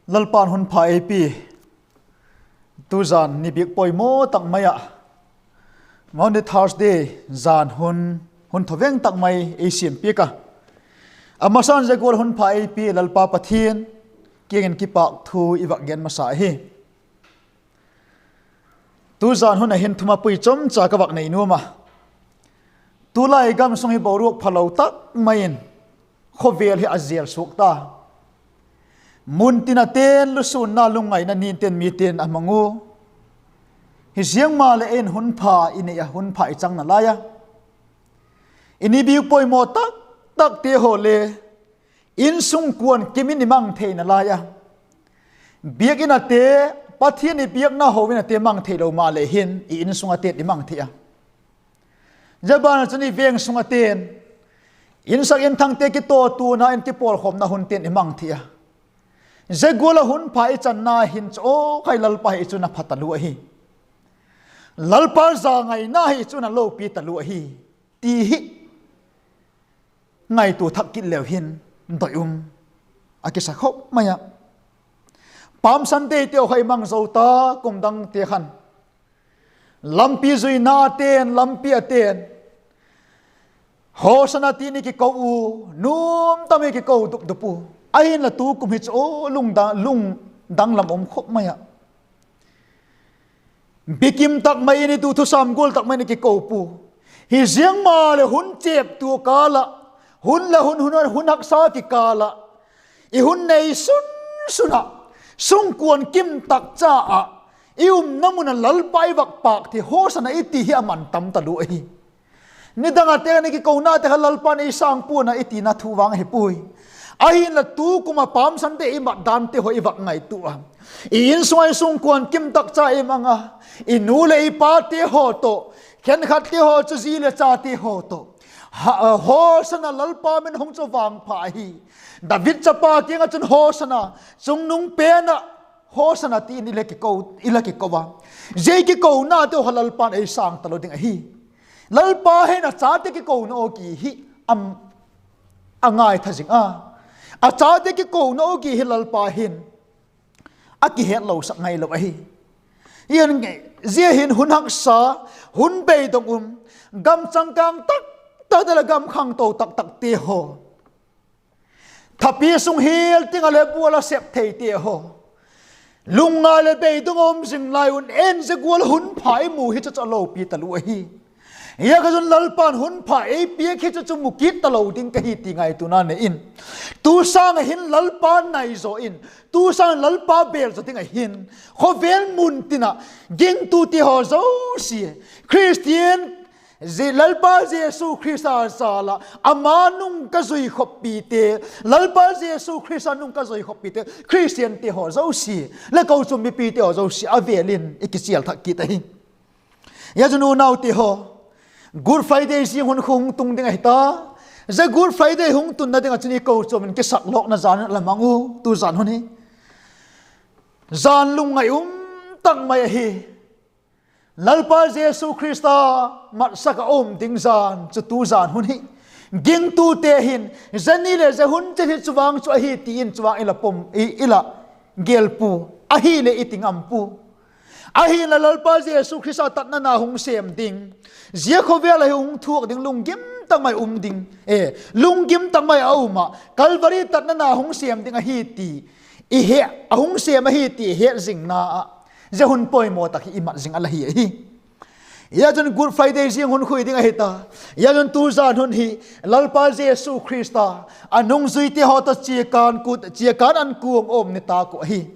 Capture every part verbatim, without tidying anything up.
Lalpa'n hun pha ei pia, tuzan ni biak poimaw tak mai ah, Maundy Thursday zan hun, hun thaveng tak mai ei siam piak a. A masa'n zia gual hun pha ei pia Lalpa Pathian kiang in kipâk thu i vak gen masa ahi. Tuzan hun ah hin thumapui chomcha ka vak nei nuam a. Tulai gam sung hi boruak phalo tak mai in khawvel hi a zel suak ta. Mun tin a ten lusûnna lungngaina ni ten mite'n a mang u. Hiziang maleh in hun pha i nei a, hun pha i chang nalai a, i ni biak poimaw tak takte haw le insung kuan kim in i mang thei nalai a, biak in ate, Pathian i biakna ho in ate mang theilo maleh hin i insung ate'n i mang thei a. Zia ban ah chun i veng sung ate'n, insak inthangte kitawtuana in kipawlkhawmna hunte'n i mang thei a. Zia gual ah hun pha i channa hin chu aw khai Lalpa hi chun a pha talua ahi, Lalpa zangaina hi chun a lopi talua ahi, ti hi ngaitua thak kit leu hin doi um a kisa khop mai a. Palm Sunday teu kha i mang zo ta, kum dangte khan lampi zuina ate'n, lampi ate'n Hosana ti in i kiko u, nuam tak mai kiko dupdup u. Ahinla tukum hi chu aw lungdang, lungdang lam um khop mai ah, bikim tak mai in i tu thusam gual tak mai in i kiko pua. Hiziang maleh hun chêptua kâl ah, hun leh hun, hun, hun haksa kikâl ah, i hun nei sunsun ah, sungkuan kim tak cha ah, i umna mun ah Lalpa i vak pâk thei Hosana i ti hi a man tam talua ahi. Nidang a te khan i kikonate kha Lalpa'n ei sâng pua'n a i tina thu vang ahi puai. Ahinla tukum ah Palm Sunday i mat dante haw i vak ngaitua a, i insung ah i sungkuan kim tak cha i mang a, i nu leh i pate haw tawh, khenkhatte haw chu zi leh chate haw tawh, Hosana, Lalpa min hung chu vangpha ahi, David chapa kiang ah chun Hosana, chungnung pen ah Hosana ti in i la kiko a. Zia i kikonate haw kha Lalpa'n ei sâng talo ding ahi. Lalpa hin a chate kikona aw ki hi a ngaitha zing a, a chate kikona aw ki hi Lalpa hin a kihetlosak ngailo ahi. Zia hin hun haksa, hun beidong um, gam changkâng tak tak te leh gam khangto tak takte haw, thapi sung hial ting ah leh bual a sep theite haw, lungngai leh beidong a um zing lai un, en zia gual hun pha i mu hi chu chu a lopi talua ahi. Zia kha chun Lalpa'n hun pha ei piak hi chu chu mu kit talo ding ka hi ti ngaituana nei in, tu sâng ah hin Lalpa nai zaw in, tu sâng Lalpa bêl zaw ding ah hin, khawvel mun tin ah gingtute haw zosia, Khristian, Lalpa Jesu Khrista jal ah ama nung ka zui khoppite, Lalpa Jesu Khrista nung ka zui khoppite, Khristiante haw zosia, leh kochuam mipite haw zosia a vêl in i kichial thak kit ahi. Zia chun unaute haw, Good Friday zing hun khu hung tung ding ahi ta. Zia Good Friday hung tunna ding ah chun i kochuam in kisaklawkna zan in a la mang u, tu zan hun hi zan lungngai um tak mai ahi. Lalpa Jesu Khrista matsak ah um ding zan chu tu zan hun hi. Gingtute hin zia ni leh zia hun chet hi chu vang chu ahi ti in chu vang i la pom, i la gêl pua, ahileh i ti ngam pua. Ahinla Lalpa Jesu Khrista tatna na hung sêm ding, zia khawvel ah hi hung thuak ding, lunggim tak mai um ding, e, lunggim tak mai a um ah, Calvary tatna na hung sêm ding ahi ti i he, a hung sêm ahi ti het zingna ah, zia hun poimaw tak hi i mat zing a la hi ahi. Zia chun Good Friday zing hun khu hi ding ahi ta. Zia chun tu zan hun hi Lalpa Jesu Khrista a nungzuite haw tawh chiakân kut, chiakân an kuang um ni tâk uh ahi.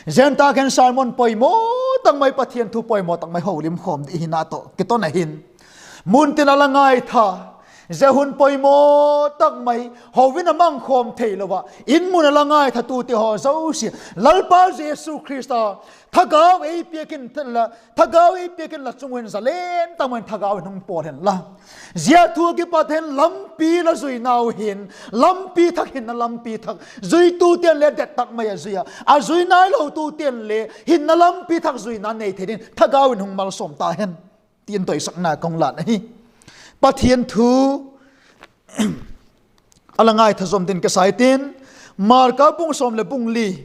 Zia tak hin sermon poimaw tak mai, Pathian thu poimaw tak mai holim khawm ding hina tawh kiton ahin, mun tin a la ngaitha, zia hun poimaw tak mai ho in a mang khawm theilo ah, in mun a la ngaithatute haw zosia, Lalpa Jesu Khrista, thagau ei piak in, thagau ei piak inla, chung un zalen tak mai in thagau in hung pawl hen la, zia thu a kipat hin lampi la zuinau hin, lampi thak, hinna lampi thak, zuitute'n le det tak mai a zui a, a zui nailotute'n le hinna lampi thak zuina nei thei dingin thagau in hung malsawm ta hen, ti in doisakna ka hung lân ahi. Pathian thu a la ngaitha zom dingin ka sai tin, Marka bung sawm leh bung li,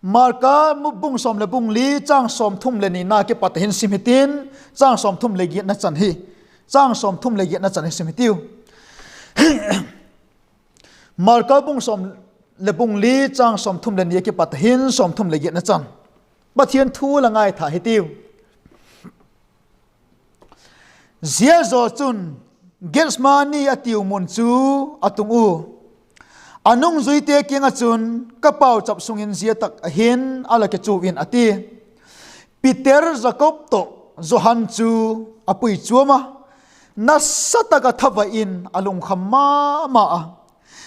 Marka bung sawm leh bung li châng sawmthum leh nina kipat a hin sim hitin, châng sawmthum leh giatna chan hi, châng sawmthum leh giatna chan hi sim hitiu. Marka bung sawm leh bung li châng sawmthum leh ni a kipat a hin sawmthum leh giatna chan Pathian thu la ngaitha hitiu. Zia zaw chun Gethsemani a tiu mun chu a tung u. A nungzuite kiang ah chun, Ka pauchap sung in zia tak ah hin a la kichu in, a ti. Peter, Jakob tawh Johan chu a pui chuam a, nasa tak ah thavai in a lungkham ma ma a.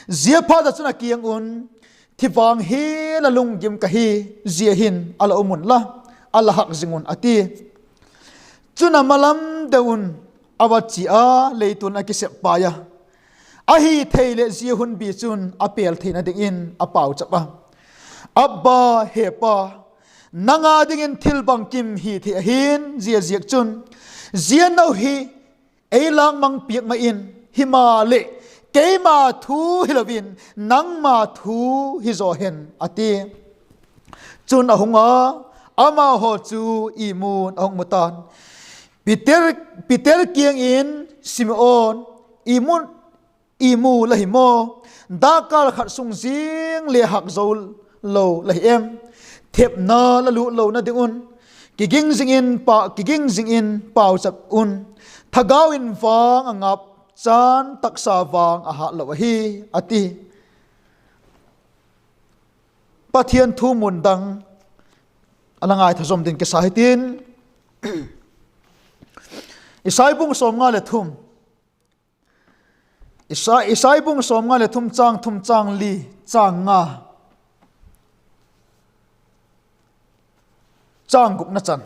Ziaphat ah chun a kiang un, Thi vang hi la lunggim ka hi, zia hin a la um unla, a la hak zing un, a ti. Chun a malam deu un a va chia a, leitual in a kisep pai a, ahi thei leh zia hunbî chun a pêl theina dingin a pauchap a, Abba, Hepa, nang â dingin thil bangkim hi thei ahi'n, ziaziakchun, zia no hi ei lâkmang piak mai in; himaleh, keima thu hilo in, nangma thu hi zaw hen, a ti. Chun a hung a, amahaw chu imu'n a hung mu ta'n. Peter, Peter kiang in, Simon, imu la hi maw? Dakkal khat sung zing le hak zo lo la hi em? Thepna la lût lona ding un kiging zing in, kiging zing in pauchap un; thagau in vang a ngap chan, taksa vang a hât lo ahi, a ti. Pathian thu mun dang a la ngaitha zawm dingin kisa hitin, Isai bung sawmnga leh thum, Isai, Isai bung sawmnga leh thum, châng thum, châng li, châng nga, châng gukna chan.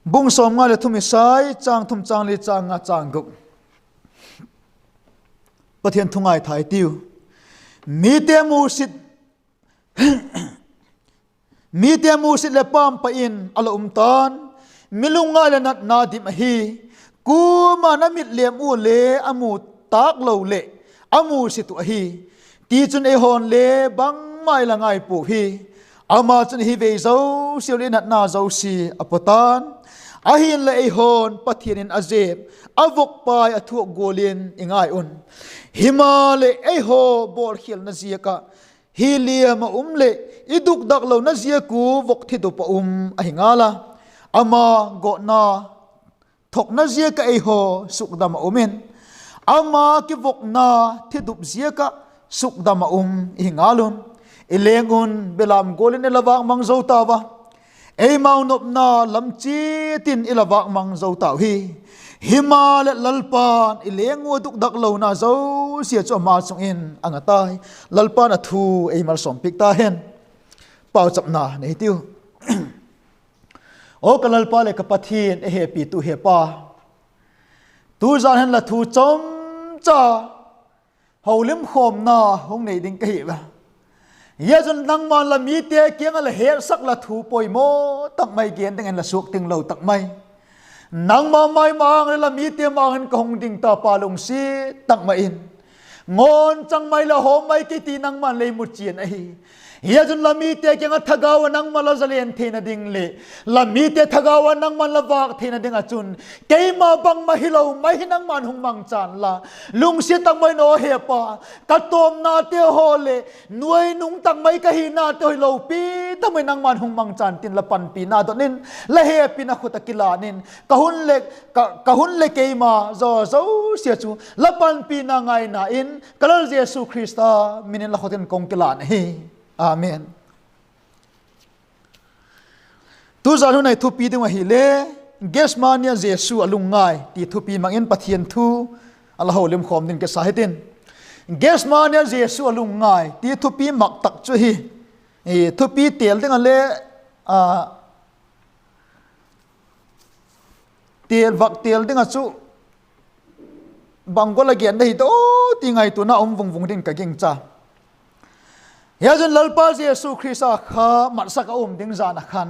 Bung sawmnga leh thum Isai, châng thum, châng li, châng nga, châng guk. Pathian thu ngaitha i tiu. Mite musit, mite musit leh pampai in a la um ta'n, mi lungngai leh natna dim ahi. Kuama'n a mit lem ua le a mu tâk lo leh a musit uh ahi. Tichun eihaw'n le bangma i la ngai puau hi. Ama chun hi vei zosiau leh natna zosia a paw ta'n; ahi'n leh eihaw'n Pathian in a zep, a vokpai a thuak gual in i ngai un. Himaleh, eihaw bawlkhialna ziak ah hi liam a um leh i dukdak lona ziak ua vok thidup a um ahi ngal a, ama gawtna thokna ziak ah eihaw sukdam a um in, ama kivokna thidup ziak ah sukdam a um i hi ngal un. I leng un belam gual in i la vâkmang zo tau a, eimau nopna lam chiat in i la vâkmang zo tau hi. Himaleh, Lalpa'n i leng ua dukdak lona zosia chu ama chung in a nga tai. Lalpa'n a thu ei malsawmpiak ta hen. Pauchapna nei hitiu. Aw ka Lalpa leh ka Pathian, ei hepitu Hepa, tuzan hin la thu chomcha holimkhawmna hung nei ding ka hi a. Zia chun nangma'n la mite kiang ah la hetsak la thu poimaw tak mai gen dingin la suak tinglo tak mai. Nangma mai ma-âng leh la mite ma-âng in ka hung ding ta Pa, lungsiat tak mai in, ngawnchang mai leh hawm mai kei ti nangma'n lei mu chian ahi. Zia chun la mite kiang ah thagau ah nangma la zalen theina ding leh la mite thagau ah nangma'n la vâk theina ding ah chun keima bangma hilo mai hi nangma'n hung mangchan la. Lungsiat tak mai in aw Hepa, ka tawmnate haw leh nuainung tak mai ka hinate haw hi lopi tak mai nangma'n hung mangchan tin la panpina don in, la hepina khut ah kilan in, ka hun leh, ka, ka hun leh keima zaw zosia chu la panpina ngaina in ka Lal Jesu Khrista min in la khut in ka hung kilan ahi. Amen. Tuzan hun ah i thupi ding ahile, Gethsemane ah Jesu a lungngai ti thupi mang in Pathian thu a la holimkhawm dingin kisa hitin. Gethsemane ah Jesu a lungngai ti thupi mak tak chu hi, thupi têl ding ah le, a, têl vak têl ding ah chu bang gual a gen da hi daw ti ngaituana um vung vung ding ka gingcha. Zia chun Lalpa Jesu Khrista kha matsak a um ding jan ah khan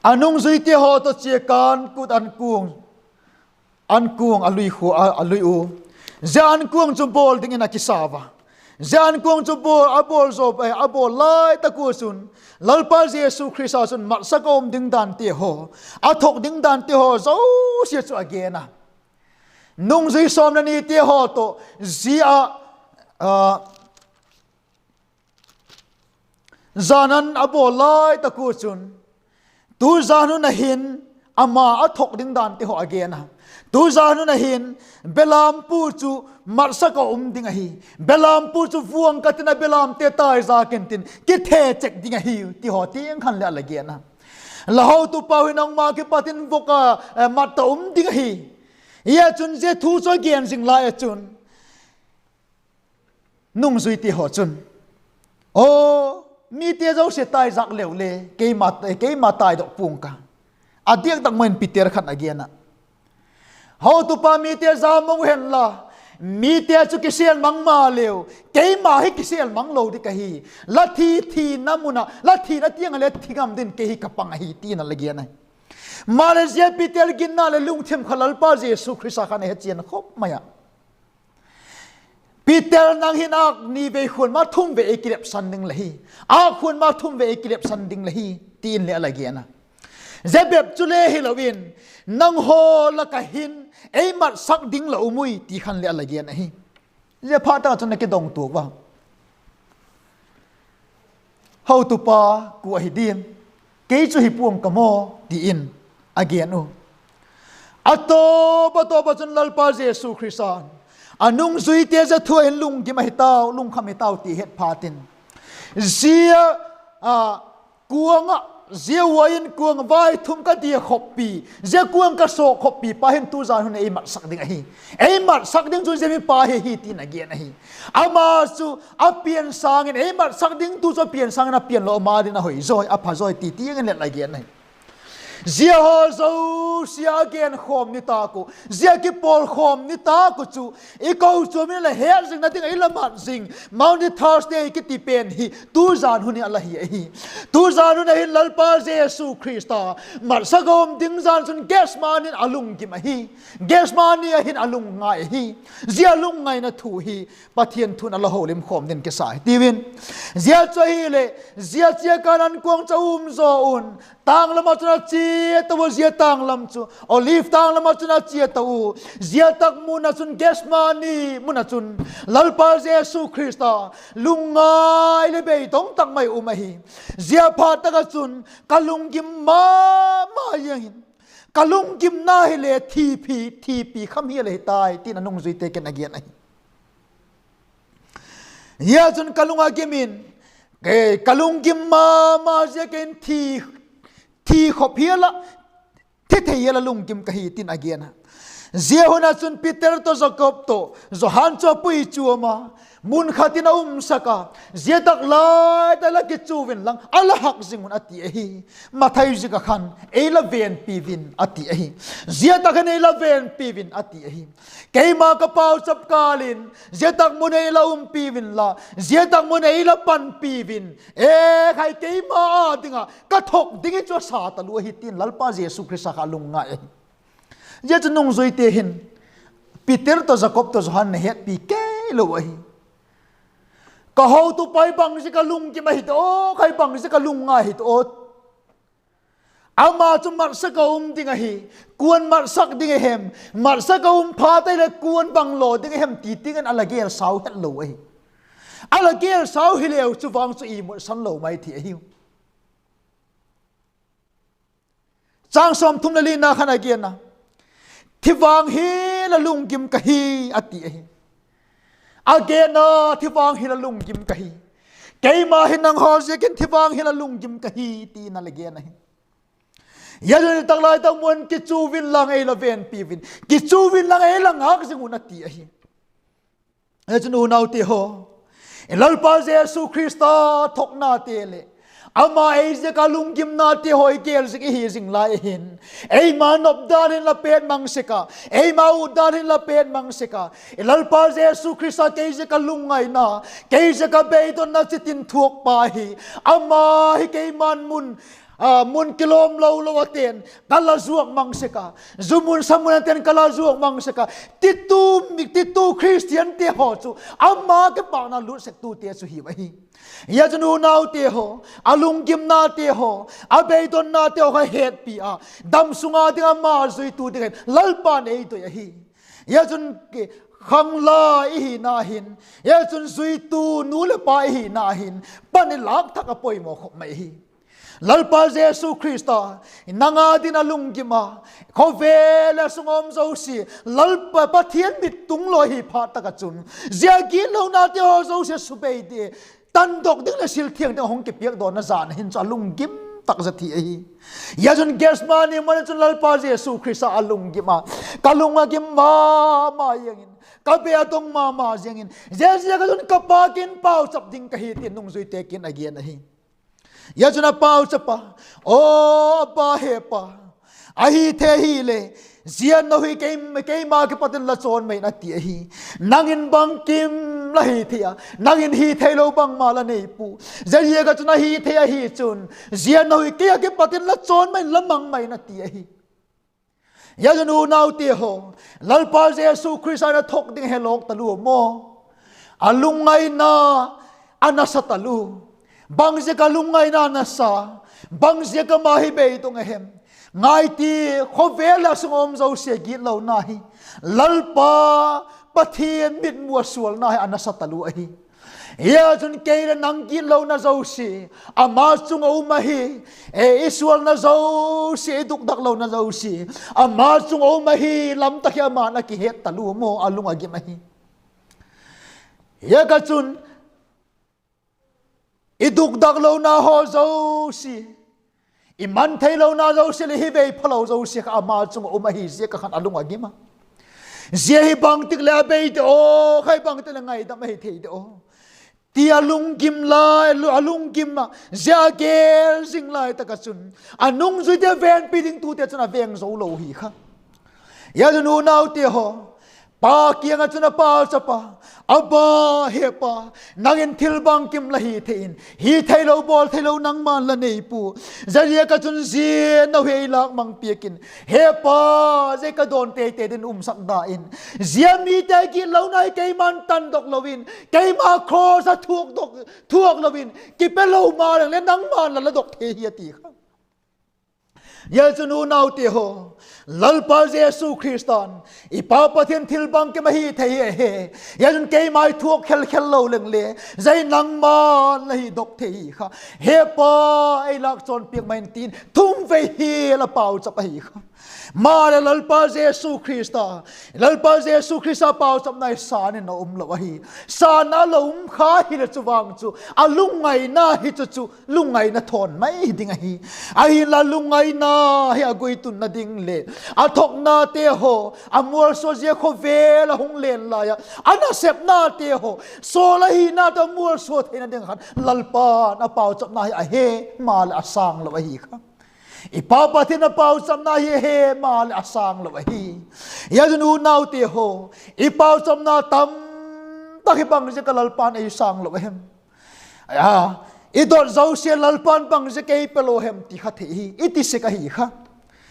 a nungzuite haw tawh chia khan kut ankuang, ankuang a lui khua a, a lui u. Zia ankuang chu bawl dingin a kisa ua. Zia ankuang chu bawl, a bawl zaw, a bawl lai tak ua chun, Lalpa Jesu Khrista chun matsak a um ding dante haw, a thok ding dante haw zosia chu a gen a. Nungzui sawm leh nite haw tawh zia ah, jan an a bawl lai tak ua chun, tu jan hun a hin ama a thok ding dante haw a gen a. Tu jan hun a hin belampu chu matsak a um ding ahi. Belampu chu vuang ka tin a belamte taizak intin kithechek ding ahi, ti haw tiang khan leh a la gen a. La hotupa hi nangma kipat in vok a, eh, mat ta um ding ahi. Zia chun zia thu chu a gen zing lai ah chun, nungzuite haw chun, aw, mite zosia taizak leu le, keima, keima taidok pua'ng ka. A diak tak ma in Peter khan a gen a, hotupa, mite zam u hen la, mite chu kisêl mang maleu, keima hi kisêl mang lo ding ka hi. La thi, thina mun ah, la thina tiang ah le thi ngam dingin kei hi ka pang ahi, ti'n a la gen ahi. Maleh zia Peter ginna leh lungthim kha Lalpa Jesu Khrista khan a hechian khop mai a. Peter, nang hin âk ni vei khuan ma thum vei ei kilepsan ding la hi, âk khuan ma thum vei ei kilepsan ding la hi, ti'n leh a la gen a. Zia bep chu le hilo in, nanghaw lak ah hin ei matsak ding la um ui, ti khan leh a la gen ahi. Zia phat tak ah chun a kidong tua a, hotupa, kua hi diam, kei chu hi pua'ng ka maw, ti in a gen u. A tawp a tawp ah chun Lalpa Jesu Khrista'n a nungzuite zia thu ah hin lunggim ahi tau, lungkham hi tau ti het phat in, zia, a, kuang ah, zia uain kuang vaithum ka dia khoppi, zia kuang ka sawk khoppi pa hin tu jan hun ei matsak ding ahi. Ei matsak ding chu zia mipa hi ahi, ti'n a gen ahi. Ama chu a pian sâng in, ei matsak ding tu chu a pian sâng in a pian lo, ama dingin a hoi zawi, a pha zawi, ti tiang in leh la gen ahi. Zia haw zosia a genkhawm nitâk uh, zia kipawlkhawm nitâk uh chu i kochuam in la het zingna ding ah i la mat zing Maundy Thursday kiti pen hi tu jan hun hi a la hi ahi. Tu jan hun ah hin Lalpa Jesu Khrista matsak a um ding jan chun Gethsemane in a lunggim ahi. Gethsemane ah hin a lungngai ahi. Zia lungngaina thu hi Pathian thu'n a la holimkhawm dingin kisa hi tiu in. Zia chu ahileh, zia chiakan ankuang chu a um zaw un, tâng lam ah chun a chia ta ua, zia tâng lam chu, Olive tâng lam ah chun a chia ta u. Zia tak mun ah chun, Gethsemane mun ah chun Lalpa Jesu Khrista lungngai leh beidong tak mai um ahi. Zia phat tak ah chun, ka lunggim ma ma ziang in, ka lunggimna hile thipi, thipi kham hial ahi tai, ti'n a nungzuite kiang a gen ahi. Zia chun, ka lung a gim in, ka lunggim ma ma ziakin thi, thi khop hial ah, thi thei hial ah lunggim ka hi, ti'n a gen a. Zia hun ah chun Peter tawh Jakob tawh Johan chu a pui chuam a, mun khat in a umsak a, zia tak lai tak la kichu inlang, a la hak zing un, a ti ahi. Mathai ziak ah khan, ei la venpi un, a ti ahi. Zia tak hin ei la venpi un, a ti ahi. Keima ka pauchap kâl in zia tak mun ei la umpi unla, zia tak mun ei la panpi un, e khai, keima â ding ah ka thok ding hi chu a sa talua ahi, ti'n Lalpa Jesu Khrista kha a lungngai ahi. Zia chu nungzuite hin Peter tawh Jakob tawh Johan in a hetpi kei lo ahi. Ka hotupa hi bang ziak a lunggim ahi ta aw, khai, bang ziak a lungngai ahi ta aw. Ama chu matsak a um ding ahi. Kua'n matsak ding a hem? Matsak a um phat ahileh kua'n bang law ding a hem ti tiang in a la gelsau het lo ahi. A la gelsau hileu chu vang chu imutsan lo mai thei ahiu. Chang sawmthum leh lina khan a gen a, thi vang hi la lunggim ka hi, a ti ahi. A gen a, thi vang hi la lunggim ka hi. Keima hi nanghaw ziakin thi vang hi la lunggim ka hi, ti'n a la gen ahi. Zia chun tak lai tak mun kichu unlang ei la venpi un, kichu unlang ei la ngâk zing un, a ti ahi. Zia chun unaute haw, i Lalpa Jesu Khrista thoknate leh ama ei ziak a lunggimnate haw i gel zing i hi zing lai ahin, eima nop dan hin la pet mang sek a, eima ut dan hin la pet mang sek a, i Lalpa Jesu Khrista kei ziak a lungngaina, kei ziak a beidonna chitin thuakpa hi, ama hi keima'n mun mun kilawm lo lo a ten ka la zuak mang sek a, zu mun sa mun a ten ka la zuak mang sek a, titu, titu Khristiante haw chu ama kipâkna lût sektute chu hiu ahi. Zia chun unaute haw, a lunggimnate haw, a beidonnate haw kha hetpi a, damsung â ding ama zuitu dingin Lalpa'n ei doi ahi. Zia chun khanglai i hina hin, zia chun zuitu nu leh pa i hina hin pan i lâk thak a poimaw khop mai hi. Lalpa Jesu Khrista nang â dingin a lunggim a, khawvel leh sung a um zosia, Lalpa Pathian mit tung lo hi phat tak ah chun, zia gitlonate haw zosia subei di, tandok ding leh sil thiang ding a hung kipiak dawnna zan hin chu a lunggim tak zet hi ahi. Zia chun Gethsemane mun ah chun Lalpa Jesu Khrista a lunggim a, ka lung a gim ma ma ziang in, ka be a dong ma ma ziang in, ziaziak ah chun ka Pa kiang in pauchap ding ka hi, ti'n nungzuite kiang in a gen ahi. Zia chun a pauchap a, Aw Pa, he Pa, ahi thei ahileh, zia no hi kei, keima kipat in la chawn mai in, a ti ahi. Nang in bangkim la hi thei a, nang in hi theilo bangma la nei pua. Ziaziak ah chun ahi thei ahi chun, zia no hi kei a kipat in la chawn mai in, la mang mai in, a ti ahi. Zia chun unaute haw, Lalpa Jesu Khrista in a thuak ding he lawk talua maw? A lungngaina a nasa talua. Bangziak a lungngaina a nasa? Bangziak a ama hi beidong a hem? Ngai ti, khawvel leh a sung a um zosia gitlona hi Lalpa Pathian mitmu a sualna hi a nasa talua ahi. Zia chun kei leh nang gitlona zosia ama chung ah um ahi. E, i sualna zosia, i dukdaklona zosia ama chung ah um ahi lam tak hi ama'n a kihet talua maw, a lung a gim ahi. Ziak ah chun i dukdaklona haw zosia, i man theilona zosia leh hi vei phalo zosia kha ama chung ah um ahi ziak ah khan a lung a gim a. Zia hi bangtik leh a bei de aw, khai bangtik leh ngaidam ahi thei de aw, ti a lunggim lai, a lunggim a, zia a gel zing lai tak ah chun, a nungzuite venpi dingtute chun a veng zo lo hi kha. Zia chun unaute haw, Pa kiang ah chun a pauchap a, Abba, he Pa, nang in thil bangkim la hi thei in, hi theilo bawl theilo nangma'n la nei pua. Ziaziak ah chun zia no hi ei lâk mang piak in, he Pa, zia ka dawn teitei dingin umsak da in, zia mite gitlona hi keima'n tandok lo in, keima cross ah thuak lo in kipe lo ma leng leh nangma'n la la dok thei hi, a ti kha. Zia chun unaute haw, Lalpa Jesu Khrista'n, i Pa Pathian thil bangkim a hi thei hi a he. Zia chun keima i thuak khel khel lo leng leh, zia hi nangma'n la hi dok thei hi kha. He Pa, ei lâk chawn piak mai in, ti'n thum vei hial a pauchap ahi kha. Maleh Lalpa Jesu Khrista, Lalpa Jesu Khrista pauchapna hi sân in a um lo ahi. Sân a lo um kha hileh chu vang chu a lungngaina hi chu chu lungngaina thawn mai ding ahi. Ahinla lungngaina hi a guitunna ding leh a thuaknate haw, a mualsua zia khawvel a hung len lai ah a nasepnate haw, sawl a hinate a mualsua theina ding khan Lalpa'n a pauchapna hi a he maleh a sâng lo ahi kha. I Pa Pathian a pauchapna hi a he maleh a sâng lo ahi. Zia chun unaute haw, i pauchapna tamtak hi bangziak ah Lalpa'n ei sâng lo a hem? I dot zosia Lalpa'n bangziak ei pe lo hem ti kha thei hi i ti sek ahi kha.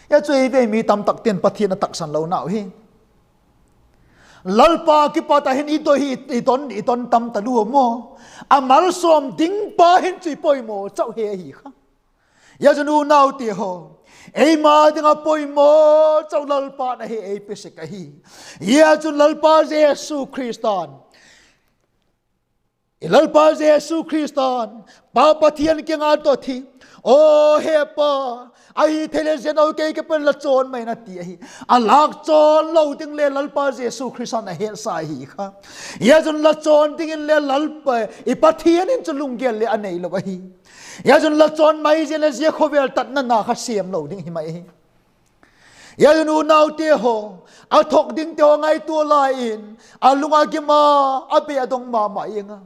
Zia chu ei vei mi tamtakte'n Pathian a taksan lonau hi. Lalpa kipat ah hin i doi hi, i don, i don tam talua maw? A malsawm ding pa hin chu i poimaw chau he ahi kha. Zia chun unaute haw, eima ding ah poimaw chau Lalpa'n a he ei pe sek ahi. Zia chun Lalpa Jesu Khrista'n, i Lalpa Jesu Khrista'n Pa Pathian kiang a dot hi, Aw he Pa, ahi thei leh zia no kei kipat in la chawn mai in, a ti ahi. A lâk chawn lo ding le Lalpa Jesu Khrista'n a hetsa ahi kha. Zia chun la chawn dingin le Lalpa, i Pathian in chu lunggel le a nei lo ahi. Zia chun la chawn mai ziang leh zia khawvel tatna na kha sêm lo ding hi mai ahi. Zia chun unaute haw, a thuak dingte haw ngaitua lai in, a lung a gim a, a be a dong ma ma ing a.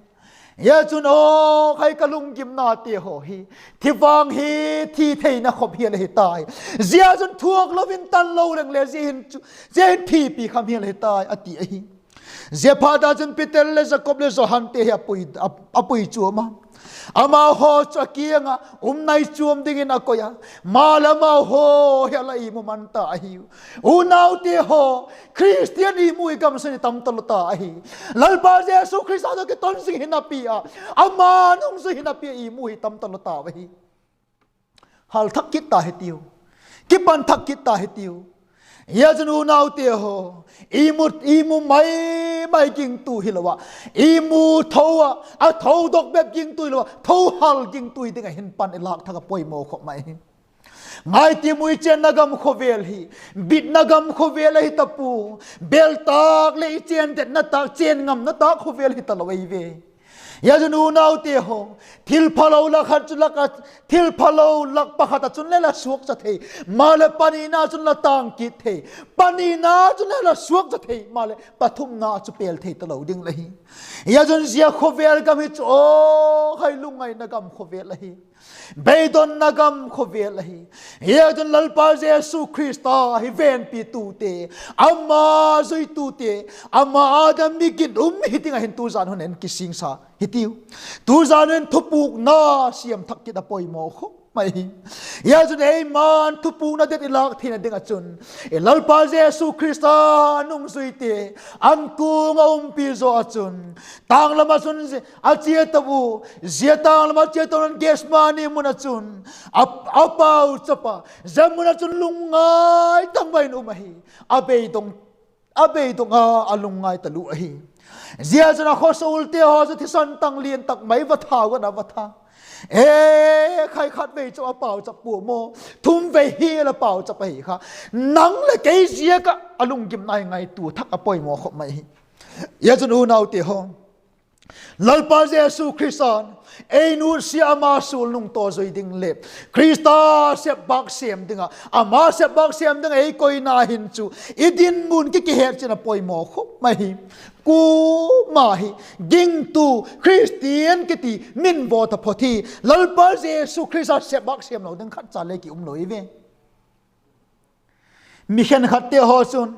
Zia chun, Aw khai, ka lunggimnate haw hi thi vang hi thi theina khop hial ahi tai. Zia chun thuak lo in tan lo leng le zia hin chu, zia hin thipi kham hial ahi tai, a ti ahi. Ziaphatchun Peter leh Jakob leh Johante hi a pui, a, a pui chuam a. Amau haw chu a kiang ah um nai chuam dingin a koi a, maleh amau haw hi a la imu man ta ahiu. Unaute haw, Khristian imu hi gamsung hi tam talo ta ahi. Lalpa Jesu Khrista tawh kiton zing hinapi a, ama nungzui hinapi a imu hi tam talo tau ahi. Hal thak kit ta hitiu, kipan thak kit ta hitiu. Hia chun unaute haw, imu, imu mai mai gingtu hilo ah, imu tho ah, a tho dok bep gingtu hilo ah, tho hal gingtu hi ding ah hin pan i lâk thak a poimaw khop mai hi. Ngai ti mu, i chênna gam khawvel hi bitna gam khawvel ahi ta pua, bel tâk leh i chên detna tâk, chên ngamna tâk khawvel hi talo ei ve. Hia chun unaute haw, thil phalo lak khat chu lak a, thil phalo lak pakhat ah chun le la suakcha thei, maleh panina chun la tâng kit thei, panina chun le la suakcha thei, maleh pathumna chu pêl thei talo ding la hi. Hia chun zia khawvel gam hi chu aw hai lungngaina gam khawvel ahi, beidonna gam khawvel ahi. Hia chun Lalpa Jesu Khrista hi venpitute, ama zuitute, ama â ding ah mi ginum hi ding ah hin tuzan hun en kisingsa hitiu. Tuzan hun thupukna siam thak kit a poimaw khop mai hi. Hia chun eima'n thupukna det i lâk theina ding ah chun, i Lalpa Jesu Khrista nungzuite ankuang a umpi zaw ah chun, tâng lam ah chun a chia ta u, zia tâng lam ah chia ta un Gethsemani mun ah chun a, a pauchap a, zia mun ah chun lungngai tak mai in um ahi. A beidong, a beidong a, a lungngai talu ahi. Zia chun a khawsulte haw chu thisan tang lian tak mai va thau gan a va tha. E, khai khatvei chu a pauchap pua maw, thumvei hial a pauchap ahi kha. Nang leh kei ziak ah a lunggimna hi ngaitua thak a poimaw khop mai hi. Hia chun unaute haw, Lalpa Jesu Khrista'n ei nutsia ama sulnung tawh zui ding leh Khrista sepbâk sêm ding ah, ama sepbâk sêm ding ah ei koina hin chu i dinmun ki, kihetchian a poimaw khop mai hi. Kuama hi gingtu, Khristian kiti min vaw taphot hi, Lalpa Jesu Khrista sepbâk sêm lo ding khat cha le ki um lo i ve. Mi khenkhatte haw chun,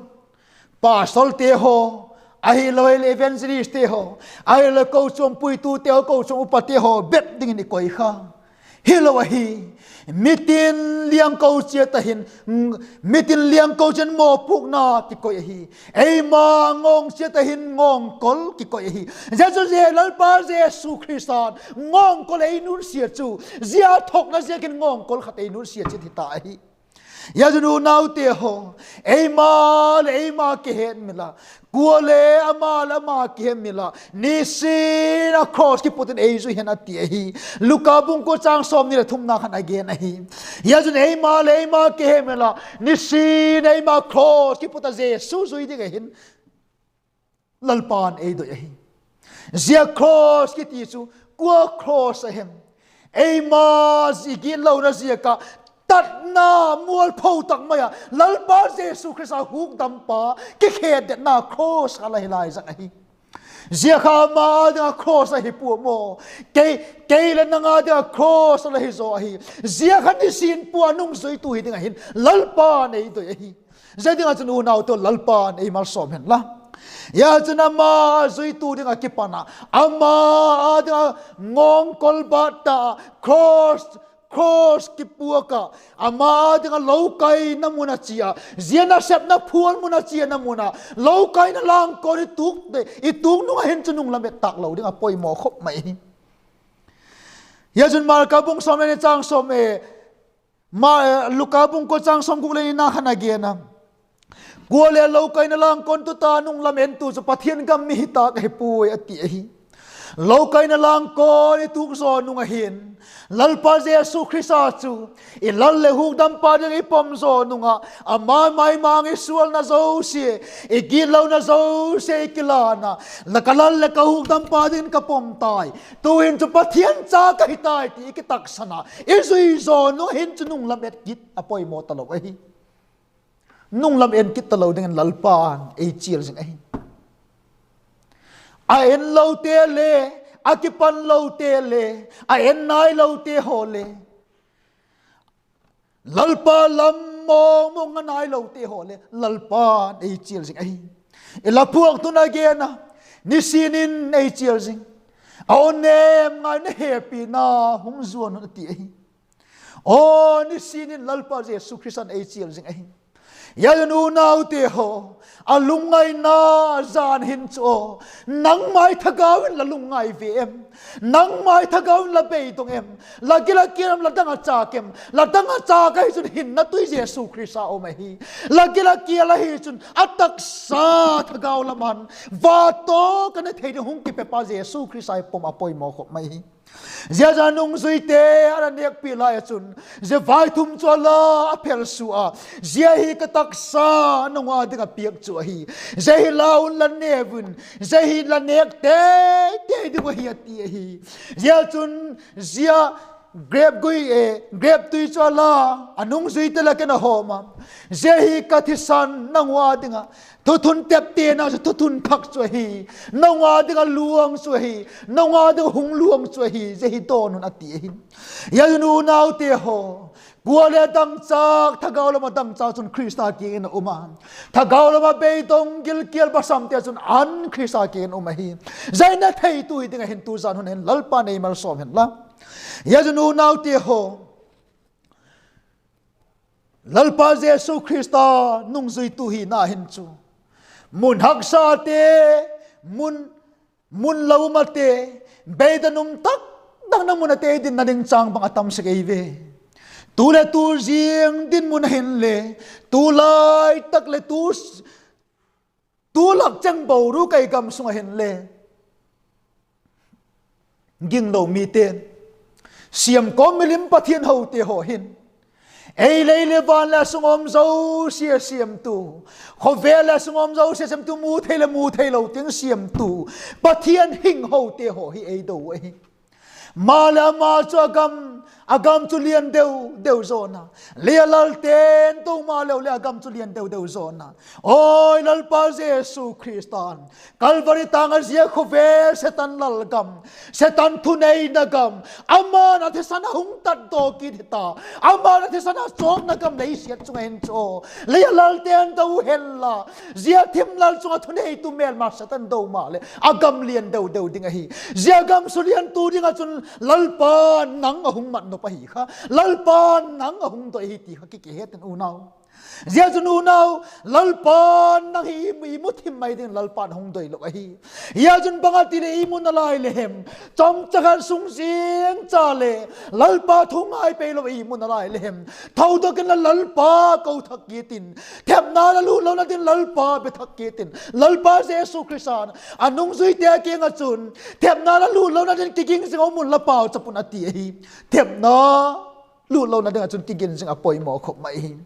pastorte haw, ahilo le evangelistte haw, ahilo kochuam puitute haw, kochuam upate haw bep dingin i koi kha. Hilo ahi, mitin liangko chiat ah hin, mitin liangko chiat mawpuakna kikoi ahi. Eima ngawng chiat ah hin ngawngkol kikoi ahi. Zia chu zia Lalpa Jesu Khrista'n ngawngkol ei nutsia chu, zia thokna ziakin ngawngkol khat ei nutsia chiat hi ta ahi. Hia chun unaute haw, eima leh eima kihetmil a, kuale ama leh ama kihetmil a, nisin a cross kiput in ei zui hen a ti ahi. Luka bung kua châng sawmni leh thumna khan a gen ahi. Hia chun eima leh eima kihetmil a, nisin eima cross kiput a Jesu zui ding ahin Lalpa'n ei doi ahi. Zia cross kiti chu kua cross a hem? Eima zi gitlona ziak ah tatna mualpho tak mai ah Lalpa Jesu Khrista hukdampa kikhetdetna cross kha la hi lai zang ahi. Zia kha ama â ding ah cross ahi pua maw? Kei, kei leh nang â ding ah cross la hi zaw ahi. Zia kha nisin pua nungzuitu hi ding ah hin Lalpa'n ei doi ahi. Zia ding ah chun unaute, Lalpa'n ei malsawm hen la. Hia chun ama zuitu ding ah kipan a, ama â ding ah ngawngkol bat ta, cross, cross kipuak ah, ama â ding ah lokaina mun a chia, zia nasepna phual mun a chiana mun a, lokaina langkawn i tuk, i tuk nung ah hin chu nung lam et tâk lo ding a poimaw khop mai hi. Hia chun Marka bung sawm leh ni châng sawm e, Ma, Luka bung kua châng sawmguk leh nina khan a gen a, kuale lokaina langkawn tuta nung lam entu chu Pathian gam mi hi tâk ahi puai a ti ahi. Lokaina langkawn i tuk zaw nung ah hin Lalpa Jesu Khrista chu i Lal leh hukdampa ding i pom zaw nung ah, ama maimang i sualna zosia, i gitlona zosia i kilan a, la ka Lal leh ka hukdampa dingin ka pom tai, tu'hin chu Pathian cha ka hi tai ti i kitaksan a i zui zaw nung hin chu nung lam et kit a poimaw talo ahi. Nung lam en kit talo dingin Lalpa'n ei chial zing ahi. A en lote le, a kipan lote le, a en nai lote haw le, Lalpa lam mawngmawng a nai lote haw le Lalpa'n ei chial zing ahi. I la phuak tun a gen a, nisin in ei chial zing. A aw nêm ngai, na hepina hung zuan un, a ti ahi. Aw, nisin in Lalpa Jesu Khrista'n ei chial zing ahi. Zia chun unaute haw, a lungngaina jan hin chu aw, nangma hi thagau in la lungngai ve em? Nangma hi thagau in la beidong em? La gil a kial em, la dang a châk em? La dang a châk ahi chun hinna tui Jesu Khrista um ahi. La gil a kial ahi chun a taksa thagau lam an, va tawk a ne thei ding hung kipepa Jesu Khrista hi pom a poimaw khop mai hi. Zia chun a nungzuite a la nêkpi lai ah chun, zia vaithum chu a la, a phelsua a, zia hi ka taksa nang ua ding ah piak chu ahi. Zia hi la un la ne un, zia hi la nêk tei tei ding uh ahi, a ti ahi. Zia chun zia grep gui e, grep tui chu a la, a nungzuite lak in a hawm a, zia hi ka thisan nang ua ding ah thuthun teptena chu thuthun thak chu ahi, nang ua ding ah luang chu ahi, nang ua ding ah hung luang chu ahi, zia hi dawn un, a ti ahi. Zia chun unaute haw, kua le dangchâk, thagau lam ah dangchâk chun Khrista kiang in a um a, thagau lam ah beidong gilkial basamte chun an Khrista kiang in um ahi. Zia hi na theitu hi ding ah hin tu zan hun hin Lalpa'n ei malsawm hen la. Zia chun unaute haw, Lalpa Jesu Khrista nungzuitu hina hin chu, mun haksate, mun, mun lo um ate, beidan um tak tak na mun ate dinna ding chang bang a tam sek ei ve. Tu leh tu ziang dinmun a hinle, tu lai tak leh tu, tu lak cheng boru kai gam sung a hinle, ginglo mite'n, siam kawm milim pathian hote haw hin, ei lei leh van leh a sung um zosia siamtu, khawvel leh a sung um zosia siamtu, mu thei leh mu theilo tiang siamtu, Pathian hing hote haw hi ei do ahi. Maleh ama chu a gam, a gam chu lian deu deu zawn a, lei a lalte'n do maleu leh a gam chu lian deu deu zawn a. Awi, Lalpa Jesu Khrista'n Kalvari tâng ah zia khawvel Setan lalgam, Setan thuneina gam, ama'n a thisan a hung tatdaw kit hita, ama'n a thisan a chawkna gam lei siat chung ah hin chu, lei a lalte'n do hen la, zia thim lal chung ah thuneitu mêlma Setan do maleh a gam lian deu deu ding ahi. Zia gam suliantu ding ah chun Lalpa'n nang a hung mat nop ahi kha, Lalpa'n nang a hung doi hi ti kha ki, kihet in unau. Zia chun unau, Lalpa'n nang hi i mu thim mai ding Lalpa'n hung doi lo ahi. Zia chun bang a ti leh i mu nalai le hem, chomcha khat sung zing cha leh Lalpa thu ngai pei lo i mu nalai le hem, tho dok inla Lalpa ko thak kit in, thepna la lut lona ding Lalpa be thak kit in. Lalpa Jesu Khrista'n a nungzuite kiang ah chun, thepna la lut lona ding kiging zing a um unla pauchap un, a ti ahi. Thepna lut lona ding ah chun kigin zing a poimaw khop mai hi.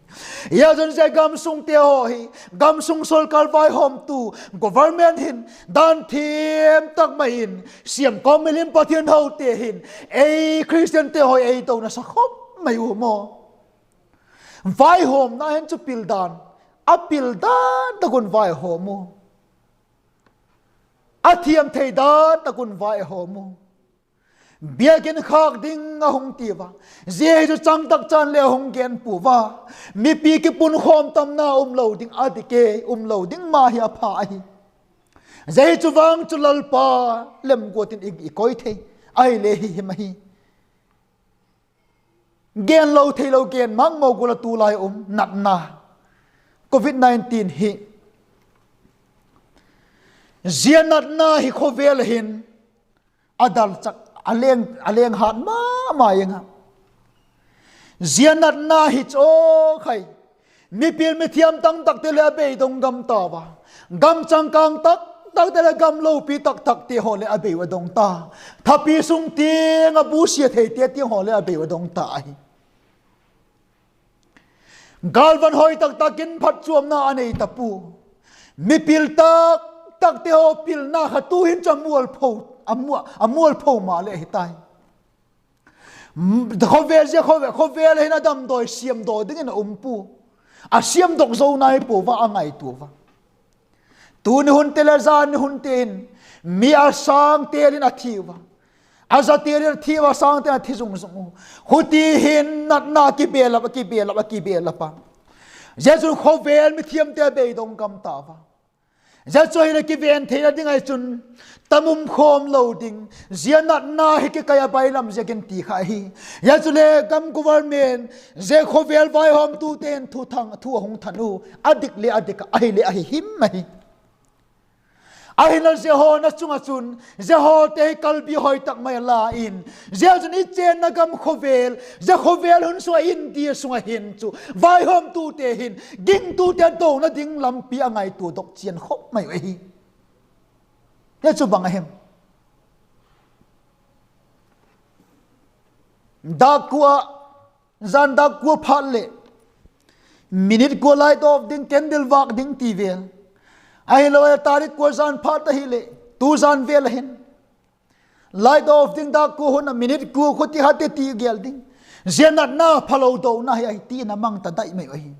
Zia chun zia gamsungte haw hi, gamsung sorkar vaihawmtu, government hin dan thiam tak mai in, siam kawm milim pathian hote hin, ei Christiante haw ei dona sa khop mai u maw. Vaihawmna hin chu pil dan, a pil dan tak un vaihawm u, a thiam thei dan tak un vaihawm u. Biakin khâk ding a hung ti ua, zia hi chu chang tak chan leh a hung gen pua ua, mipi kipunkhawm tamna um lo ding, a dik e, um lo ding ma hi a pha ahi. Zia hi chu vang chu Lalpa lemguat in i, i koi thei ahile hi him ahi. Gen lo theilo gen mang maw gual a tulai um natna, covid nineteen hi. Zia natna hi khawvel a hin a dalchak, a leng, a leng hat ma ma ing a. Zia natna hi chu khai, mipil mithiam tam takte leh a beidong gam ta ua, gam changkâng tak takte leh gam lopi tak takte haw leh a bei ua dong ta, thapi sung tiang a busia theite tiang haw leh a bei ua dong ta ahi. Gâlvan hoi tak tak in phatchuamna a nei ta pua. Mipil tak takte haw pilna kha tu'hin chu a mualpho, a mual, a mualpho maleh ahi tai. Khawvel zia khawvel, khawvel hin a damdawi siamdaw dingin a um pua. A siamdok zo nai pua ua a ngaitua ua. Tuni hunte leh jan ni hunte in mi a sâng tel in a thi ua, a za tel in a thi ua, a sâng tel in a thi zung zung u. Huti hin natna kibelap a, kibelap a, kibelap a. Zia chun khawvel mithiamte a beidong gam ta ua. Zia chu ahileh kiven theina ding ahi chun, tam um khawm lo ding, zia natna hi kikai a bailam ziakin ti kha ahi. Zia chule gam government, zia khawvel vaihawmtute in thu thang, thu a hung than u, a dik le a dik a, ahi le ahi him ahi. Ahinla zia hawna chung ah chun, zia hawte hi kalbi hoi tak mai a la in, zia chun i chenna gam khawvel, zia khawvel hun sung ah India sung ah hin chu vaihawmtute hin gingtute dona ding lampi a ngaituadok chian khop mai u ahi. Zia chu bang a hem? Dak kua, zan dak kua phat leh, minute kua light off ding, candle vâk ding ti vel. Ahilo e, tarik kua zan phat ahileh, tu zan vel a hin light off ding, dak kua hun a minute kua khuti hat e ti gel ding. Zia natna phalo dona hi ahi ti'n a mang ta dai mai u ahi.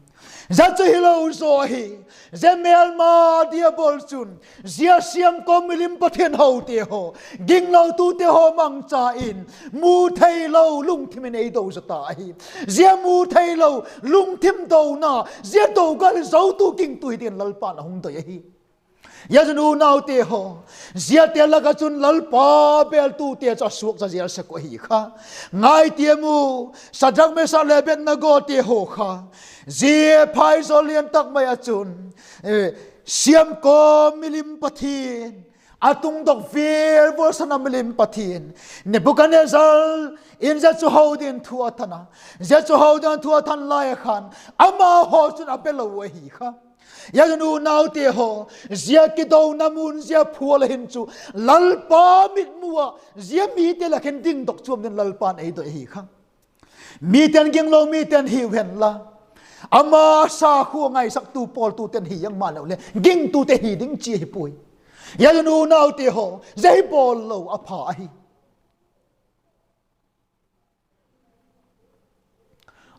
Zia chu hilo zaw ahi. Zia mêlma diabol chun, zia siamkawm milim pathian hote haw, ginglotute haw mangcha in, mu theilo lungthim in ei do zaw ta ahi. Zia mu theilo lungthim dona, zia do gal zotu gingtu hi dingin Lalpa'n a hung doi ahi. Zia chun unaute haw, ziate lak ah chun Lalpa bêltute chu a suakcha zel sek uh ahi kha. Ngai tiam u, Sadrak, Mesak le Abednegote haw kha, zia phaizawl lian tak mai ah chun, siamkawm milim pathian, a tungdok vêl vawlsana milim pathian, Nebukadnezzar in zia chu ho dingin thu a than a. Zia chu ho dingin thu a than lai a khan, amahaw chun a belo uh ahi kha. Zia chun unaute haw, zia kidona mun, zia phual a hin chu Lalpa mitmu ah zia mite lak hin dingdok chuam dingin Lalpa'n ei doi ahi kha. Mite'n ginglo, mite'n hiu hen la, ama sakhua ngaisaktu pawltute'n hi ang maleu le gingtute hi ding chi ahi puai. Zia chun unaute haw, zia hi bawl lo a pha ahi.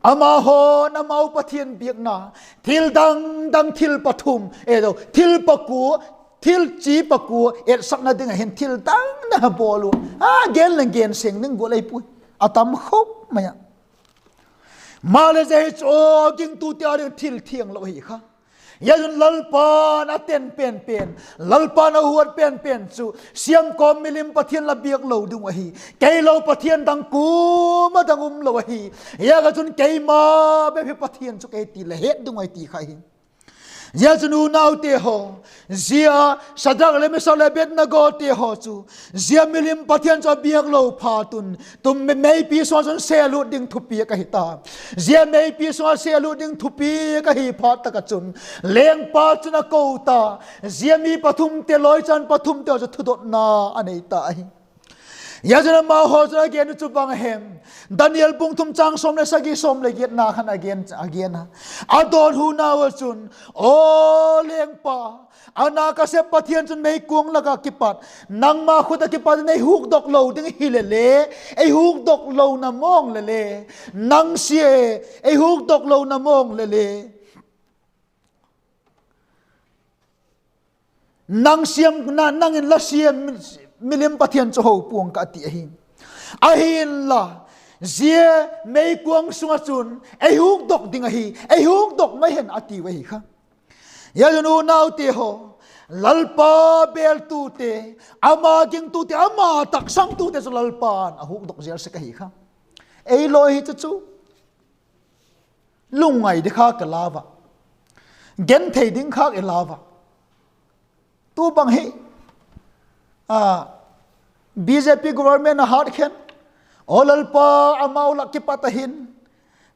Amahaw'n amau pathian biakna, thil dang dang, thil pathum, e lo, thil pakua, thil chi pakua etsakna ding ah hin thil dang dang a bawl u. A gen leng gen seng ding gual ei puai. A tam khop mai a. Maleh zia hi chu gingtute â ding thil thianglo ahi kha. Zia chun Lalpa'n a ten pen pen, Lalpa'n a huat pen pen chu siamkawm milim pathian la biak lo ding uh ahi. Kei lo pathian dang kuama dang um lo ahi. Ziak ah chun keima bep hi Pathian chu kei ti la het ding uh ahi ti kha hi. Zia chun unaute haw, zia Sadrak le Mesak le Abednegote haw chu, zia milim pathian chu a biak lo phat un, tum meipi sung ah chun selut ding thupiak ahi ta. Zia meipi sung ah selut ding thupiak ahi phat tak ah chun, lengpa chun a ko ta, zia mi pathumte, lawichan pathumte haw chu thudotna a nei ta ahi. Zia chun amahaw chun a gen uh chu bang a hem? Daniel bung thum châng sawm leh sagi, sawm leh giatna khan a gen, a gen a. A dawnhunau ah chun, Aw lengpa, a na ka sep Pathian chun meikuang lak ah kipat, nangma khut ah kipat in ei hukdok lo ding hile le, ei hukdok lona mawng le le, nang sia, ei hukdok lona mawng le le, nang siam, nang in la siam milim pathian chu ho pua'ng ka, a ti ahi. Ahinla, zia meikuang sung ah chun ei hukdok ding ahi, ei hukdok mai hen, a tiu ahi kha. Zia chun unaute haw, Lalpa bêltute, ama gingtute, ama taksangtute chu Lalpa'n a hukdok zel sek ahi kha. Ei lawi hi chu chu lungngai ding khâk i lau a, genthei ding khâk i lau a. Tu bang hi, BJP government a hat khen, Aw Lalpa, amau lak kipat ah hin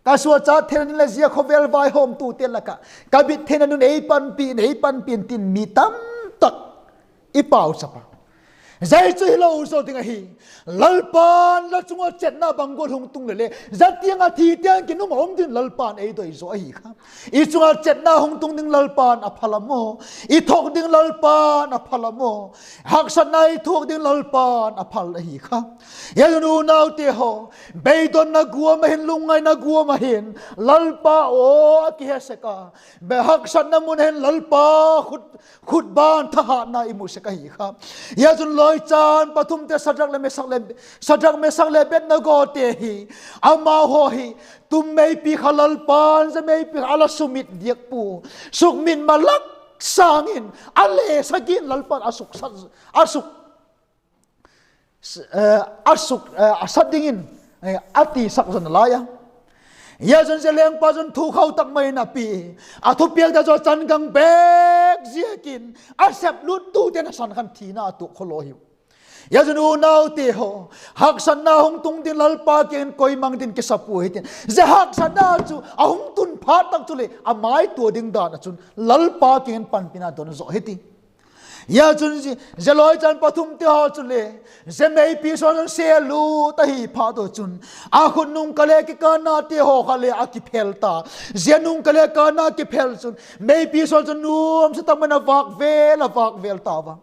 ka suakcha theina ding leh zia khawvel vaihawmtute lak ah ka bit theina ding un ei panpi in, ei panpi in, tin mi tamtak i pauchap a. Zia chu hilo zaw ding ahi. Lalpa'n la chung ah chetna bang gual hung tung le le, zia tiang ah thi tiang kin um a um ding Lalpa'n ei doi zaw ahi kha. I chung ah chetna hung tung ding Lalpa'n a phal a maw? I thuak ding Lalpa'n a phal a maw? Haksatna i thuak ding Lalpa'n a phal ahi kha. Zia chun unaute haw, beidonna guam ah hin, lungngaina guam ah hin Lalpa aw a kihe sek a, haksatna mun ah hin Lalpa khut, khut ban thahatna i mu sek ahi kha. Zia chun lawichan pathumte, Sadrak le Mesak le, Sadrak, Mesak le Abednegote hi, amahaw hi, tum meipi kha Lalpa'n zia meipi kha a la sumit diak pua, sukmit malak sâng in a le sagi in Lalpa'n a suk, a suk a suk, a sat dingin a tisak zaw nalai a. Zia chun zia lengpa chun thukhau tak mai in a pi, a thupiak dan chu a chan gang bêk ziakin, a sepluttute nasan khan thina a tuak khawlaw hiu. Zia chun unaute haw, haksatna hung tung ding Lalpa kiang in koi mang dingin kisa pua hitin, zia haksatna chu a hung tun phat tak chuleh a maitua ding dan ah chun Lalpa kiang in panpina don zaw hiti. Zia chun zia lawichan pathumte haw chule, zia meipi sung chun sêllut ahi phat un chun, a khut nung ka le kikânnate haw kha le a kiphel ta. Zia nung ka le kânna kiphel chun meipi sung chun nuamsa tak mai in a vâk vêl, a vâk vêl tau a.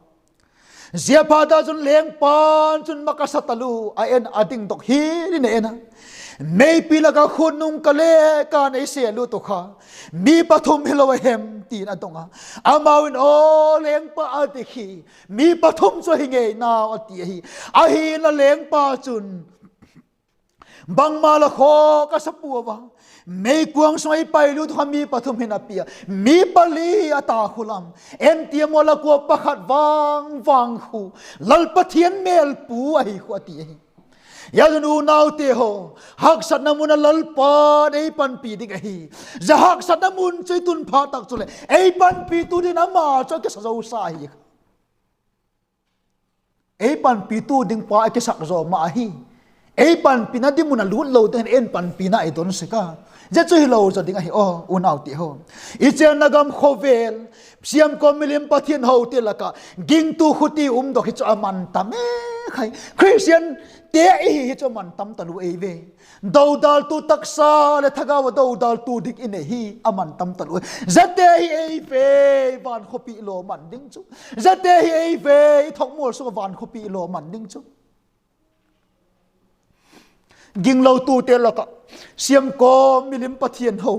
Ziaphatchun lengpa'n chun ma ka sa talua, a en a, dingdok hial in a en a, meipi lak ah khut nung ka le kân ei sêllut uh kha mi pathum hilo a hem? ti'n a dong a. Amau in, Aw lengpa, a dik hi, mi pathum chu ahi ngei nau, a ti ahi. Ahinla lengpa chun, Bangma la khaw ka sa puau a, meikuang sung ei pailut uh kha mi pathum hin a pia, mi pali a ta khu lam, en ti a maw, la kua pakhat vang vang khu Lal Pathian mêlpu ahi khu, a ti ahi. Zia chun unaute haw, haksatna mun ah Lalpa'n ei panpi ding ahi. Zia haksatna mun chu i tun phat tak chuleh ei panpitu dingin ama chu a kisa zosa ahi. Ei panpitu dingpa a kisak zaw ma ahi. Ei panpina ding mun a lût lo ding hin ei panpina i don sek a, zia chu hilo zaw ding ahi aw unaute haw. I chenna gam khawvel, siamkawm milim pathian hote lak ah gingtu khuti umdok hi chu a man tam e khai. Khristiante i hi hi chu a man tam talua ei ve. Dodaltu taksa leh thagau ah dodaltu dik i nei hi a man tam talua. Ziate hi ei ve, van khawpi law man ding chu. Ziate hi ei ve, i thokmual sung ah van khawpi law man ding chu. Ginglotute lak ah siamkawm milim pathian ho,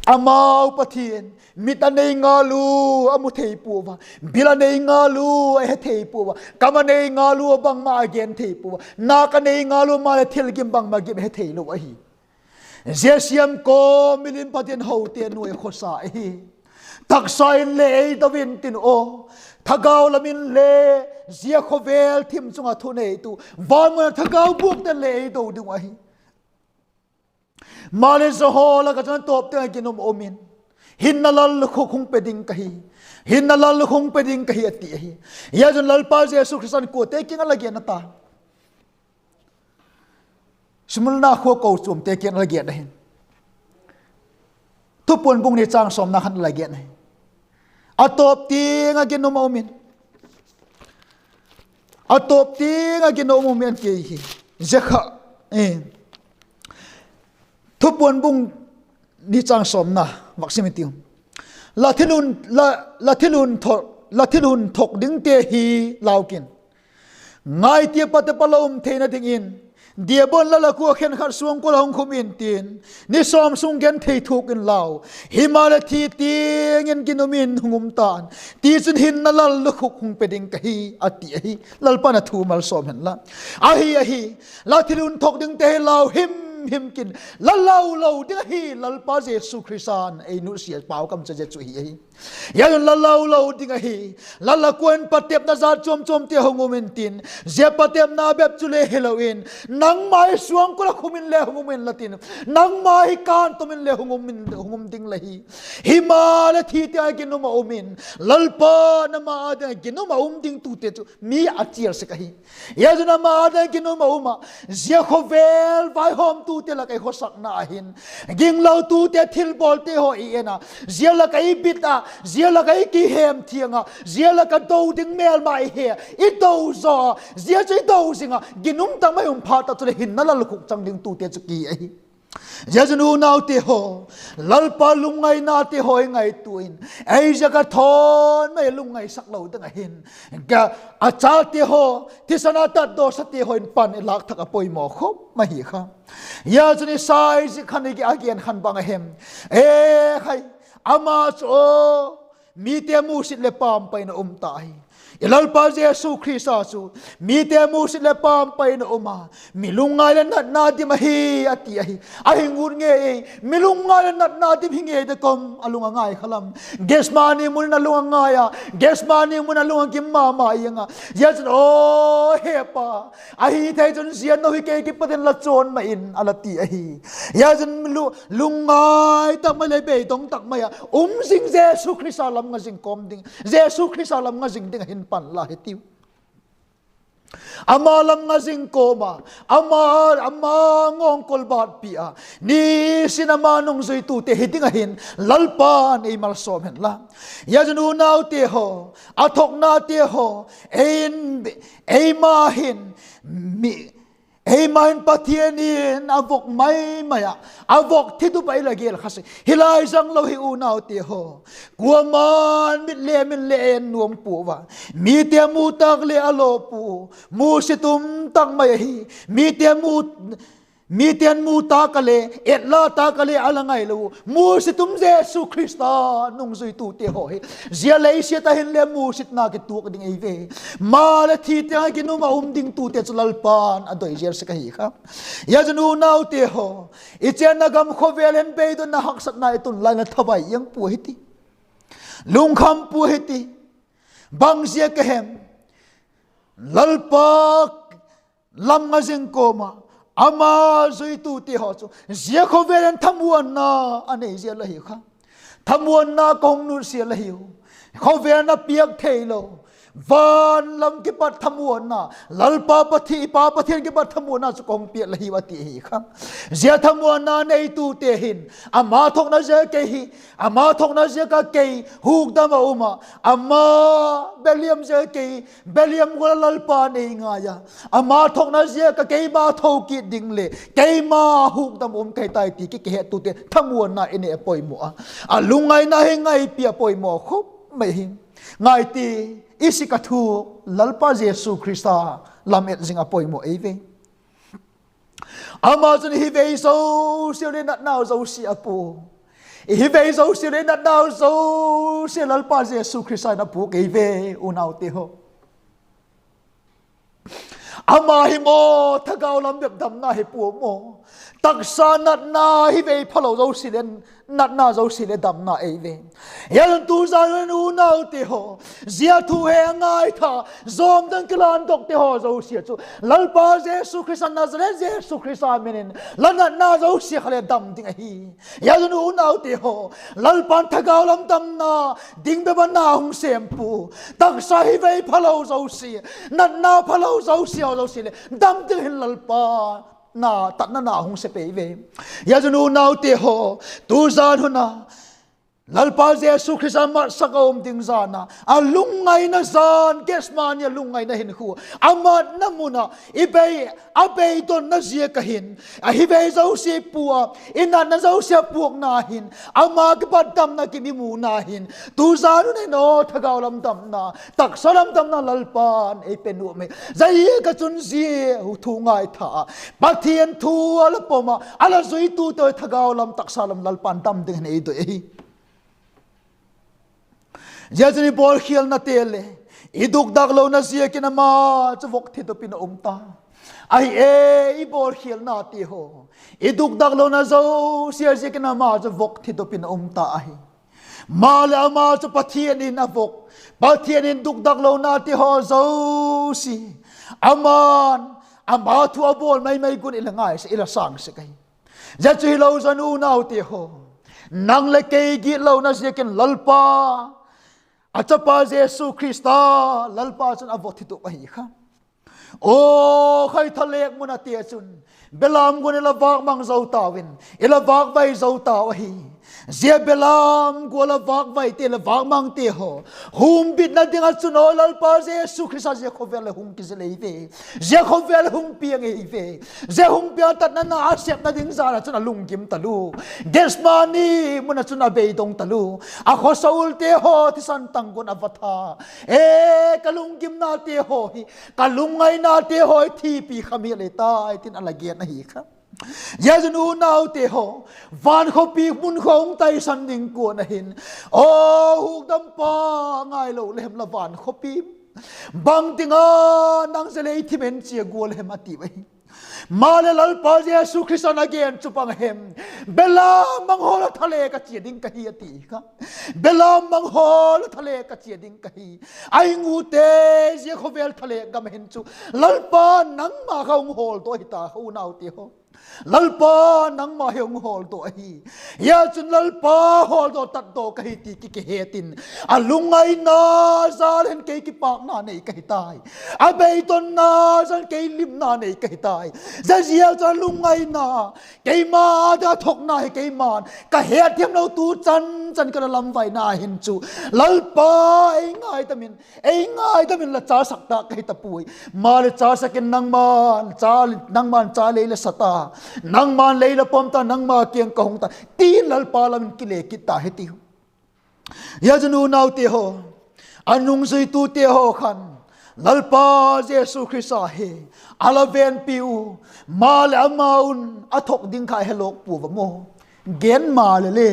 amau Pathian, mit a nei ngal ua a mu thei puau a, bil a nei ngal ua a he thei puau a, kam a nei ngal ua bangma a gen thei puau a, nâk a nei ngal ua maleh thil gim bangma gim a he theilo ahi. Zia siamkawm milim pathian hote nuai khawsa ahi. Taksa in le ei do intin aw, thagau lam in le, zia khawvel thim chung ah thuneitu, van mun ah thagau buakte'n le ei do ding uh ahi. Maleh zia haw lak ah chun a tawp tiang ah ginum a um in, hinna lallukhuk hung pe ding ka hi, hinna lallukhuk hung pe ding ka hi, a ti ahi. Zia chun Lalpa Jesu Khrista'n kuate kiang ah la gen a ta? Smurna khua kochuamte kiang ah la gen ahi. Thupuan bung ni châng sawmna khan la gen ahi. A tawp tiang ah ginum a um in, a tawp tiang ah ginum a um in, a ti ahi. Zia kha, Thupuan bung ni châng sawmna vak sim i tiu. La thil hun thok dingte hi lau kin, ngai tia, pate pala um theina dingin, Diabol la lak ua khenkhat suangkul ah hung khum intin, ni sawm sung genthei thuak in lau; himaleh thi tiang in ginum in hung um ta'n, tichun hinna lallukhuk hung pe ding ka hi, a ti ahi. Lalpa'n a thu malsawm hen la. Ahi, ahi, la thil hun thok dingte hi lau him him kin, la lau lo ding ahi. Lalpa Jesu Khrista'n ei nusia pau kam chu zia chu hi ahi. Zia chun la lau lo ding ahi. La lak ua in patepna jat chuam chuamte hung um intin, zia patepna bep chule hilo in, nangma hi suangkul ah khum in le hung um inla tin, nangma hi kân tum in le hung um ding la hi. Himaleh thi tiang ah ginum a um in, Lalpa'n ama â ding ah ginum a um dingtute chu mi a chial sek ahi. Zia chun ama â ding ah ginum a um ah, zia khawvel vaihawmtute lak ah i khawsakna ah hin, ginglotute, thilbawlte haw i en a, zia lak ah i bit ah, zia lak ah i kihemthiang ah, zia lak ah do ding mêlma i he, i do zaw a, zia chu i do zing ah, ginum tak mai um phat tak chuleh hinna lallukhuk chang dingtute chu ki ahi. Zia chun unaute haw, Lalpa lungngainate haw i ngaitua in, ei ziak ah thawn mai lungngaisak lo ding ahi'n, a chate haw, thisan a tatdawsate haw in pan i lâk thak a poimaw khop mai hi kha. Zia chun Isai zik khan a gen khan bang a hem? E khai, ama chu aw, Mite musit leh pampai in a um ta hi. I Lalpa Jesu Khrista chu mite musit leh pampai in a um a, mi lungngai leh natna dim ahi, a ti ahi. Ahi ngut ngei, mi lungngai leh natna dim hi ngei de kam a lung a ngai kha lam. Gethsemani mun in a lung a ngai a, Gethsemani mun a lung a gim ma ma ing a. Zia chun, Aw he Pa, ahi thei chun zia no hi kei kipat in la chawn mai in, a la ti ahi. Zia chun lu-, lungngai tak mai leh beidong tak mai a um zing Jesu Khrista lam nga zing kawm ding, Jesu Khrista lam nga zing ding a hin pan la hi tiu. Ama lam nga zing kawm a, ama, ama ngawngkol bâtpi a, nisin ama nungzuitute hi ding a hin Lalpa'n ei malsawm hen la. Zia chun unaute haw, a thoknate haw, ei in, eima hin, mi, eima hin Pathian in a vok mai mai a, a vok thitup a i la gel kha sek. Hilai zang lo hi unaute haw, kuama'n mitlem in le en nuam pua a, mite mu tâk le a law pua, musit um tak mai ahi, mite mu, mite'n mu tâk a le, etla tâk a le a la ngailo u, musit um Jesu Khrista nungzuitute haw hi zia leisiat ah hin le musitna kituak ding ei ve. Maleh thi tiang a ginum a um dingtute chu Lalpa'n a doi zel sek ahi kha. Zia chun unaute haw, i chenna gam khawvel hin beidonna haksatna i tun lai in a thavai iang pua hi ti, lungkham pua hi ti. Bang ziak a hem? Lalpa lam nga zing kawm a, ama zuitute haw chu zia khawvel in thamuanna a nei zel ahi kha. Thamuanna ka hung nutsia la hiu. Khawvel in a piak theilo, van lam kipat thamuanna, Lalpa Pathi-, Pa Pathian kipat thamuanna chu ka hung piak la hiu, a ti ahi kha. Zia thamuanna neitute hin ama thokna ziak a kei hi, ama thokna ziak a kei hukdam a um a, ama beliam ziak a kei beliam gual a Lalpa'n ei ngai a, ama thokna ziak a keima tho kit ding leh keima hukdam um ka hi tai ti ki, kihettute thamuanna i nei a poimaw a, a lungngaina hi ngaipi a poimaw khop mai hi. Ngai ti, i sik a thuak Lalpa Jesu Khrista lam et zing a poimaw ei ve. Ama chun i hi vei zosia leh natnau zosia a pua. I hi vei zosia leh natnau zosia Lalpa Jesu Khrista in a puak ei ve, unaute haw. Ama hi maw thagau lam bep damna hi pua maw? Taksa natna hi vei phalo zosia leh natna zosia leh damna ei ve. Hia chun tu zan in unaute haw, zia thu he a ngaitha, zawm dang kilândokte haw zosia chu Lalpa Jesu Khrista, Nazareth Jesu Khrista min in la natna zosia kha leh dam ding ahi. Hia chun unaute haw, Lalpa'n thagau lam damna ding bep a na hung sêm pua. Taksa hi vei phalo zosia, natna phalo zosia haw zosia leh dam ding hin Lalpa na tatna na hung sep ei ve. Hia chun unaute haw, tu zan hun a Lalpa Jesu Khrista matsak a um ding zan a, a lungngaina zan, Gethsemani a lungngaina hinkhua, a matna mun ah i bei, a beidonna ziak a hin, a hi vei zosia pua, i natna zosia puakna hin, ama kipat damna kim i muna hin, tu zan hun in aw thagau lam damna, taksa lam damna Lalpa'n ei pe nuam hi. Zia ka chun zia thu ngaitha a, Pathian thu a la pom a, a la zuitute thagau lam taksa lam Lalpa'n dam ding hin ei doi ahi. Zia chun i bawlkhialnate leh i dukdaklona ziakin ama chu vok thitup in a um ta ahi e. I bawlkhialnate haw, i dukdaklona zosia ziakin ama chu vok thitup in a um ta ahi. Maleh ama chu Pathian in a vok, Pathian in dukdaklonate haw zosia, ama'n, ama thu a bawl mai mai gual in i la ngai sek, i la sâng sek ahi. Zia chu hilo zaw in unaute haw, nang leh kei gitlona ziakin Lalpa, a chapa Jesu Khrista, Lalpa chun a vok thitup ahi kha. Aw, khaitha lêk mun a tia chun belam gual in i la vâkmang zo tau in, i la vâkvai zo tau ahi. Zia belam gual a vâkvaite leh vâkmangte haw humbitna ding ah chun aw Lalpa Jesu Khrista zia khawvel ah hung kizil ei ve. Zia khawvel ah hung piang ei ve. Zia hung piang tatna na a sepna ding zan ah chun a lunggim talu. Gethsemani mun ah chun a beidong talu. A khawsaulte haw thisan tang gual in a va tha. E, ka lunggimnate haw hi, ka lungngainate haw hi thipi kha mial ei tai, tin a la gen ahi kha. Zia chun unaute haw, vankhawpi mun kha hung taisan ding kuan ahin, aw hukdampa, ngailo le hem la vankhawpi, bangtiang a nang zia lei thim en chia gual hem a tiu ahi. Maleh Lalpa Jesu Khrista'n a gen chu bang hem, belam mang hawl a thale ka chia ding ka hi a ti kha. Belam mang hawl a thale ka chia ding ka hi. Ahi ngute, zia khawvel thale gam hin chu Lalpa'n nangma kha hung hawldok ahi ta kha unaute haw. Lalpa'n nangma hi hung hawldok ahi. Zia chun Lalpa hawldok tatdok ka hi ti ki kihet in, a lungngaina jal hin kei kipâkna nei ka hi tai. A beidonna jal kei limna nei ka hi tai. Zia ziak chun a lungngaina, keima â ding a thokna hi keima'n ka hetthiamlo tu chan chan ka la lamvaina hin chu, Lalpa, ei ngaidam in, ei ngaidam in la chasak ta ka hi ta puai. Maleh chasak in nangma'n cha, nangma'n cha lei la sa ta, nangma'n lei la pom ta, nangma kiang ka hung ta, ti'n Lalpa lam in kile kit ta hi tiu. Zia chun unaute haw, a nungzuitute haw khan Lalpa Jesu Khrista hi a la venpi u, maleh amau'n a thok ding kha a helawk pua va maw. Gen maleh le,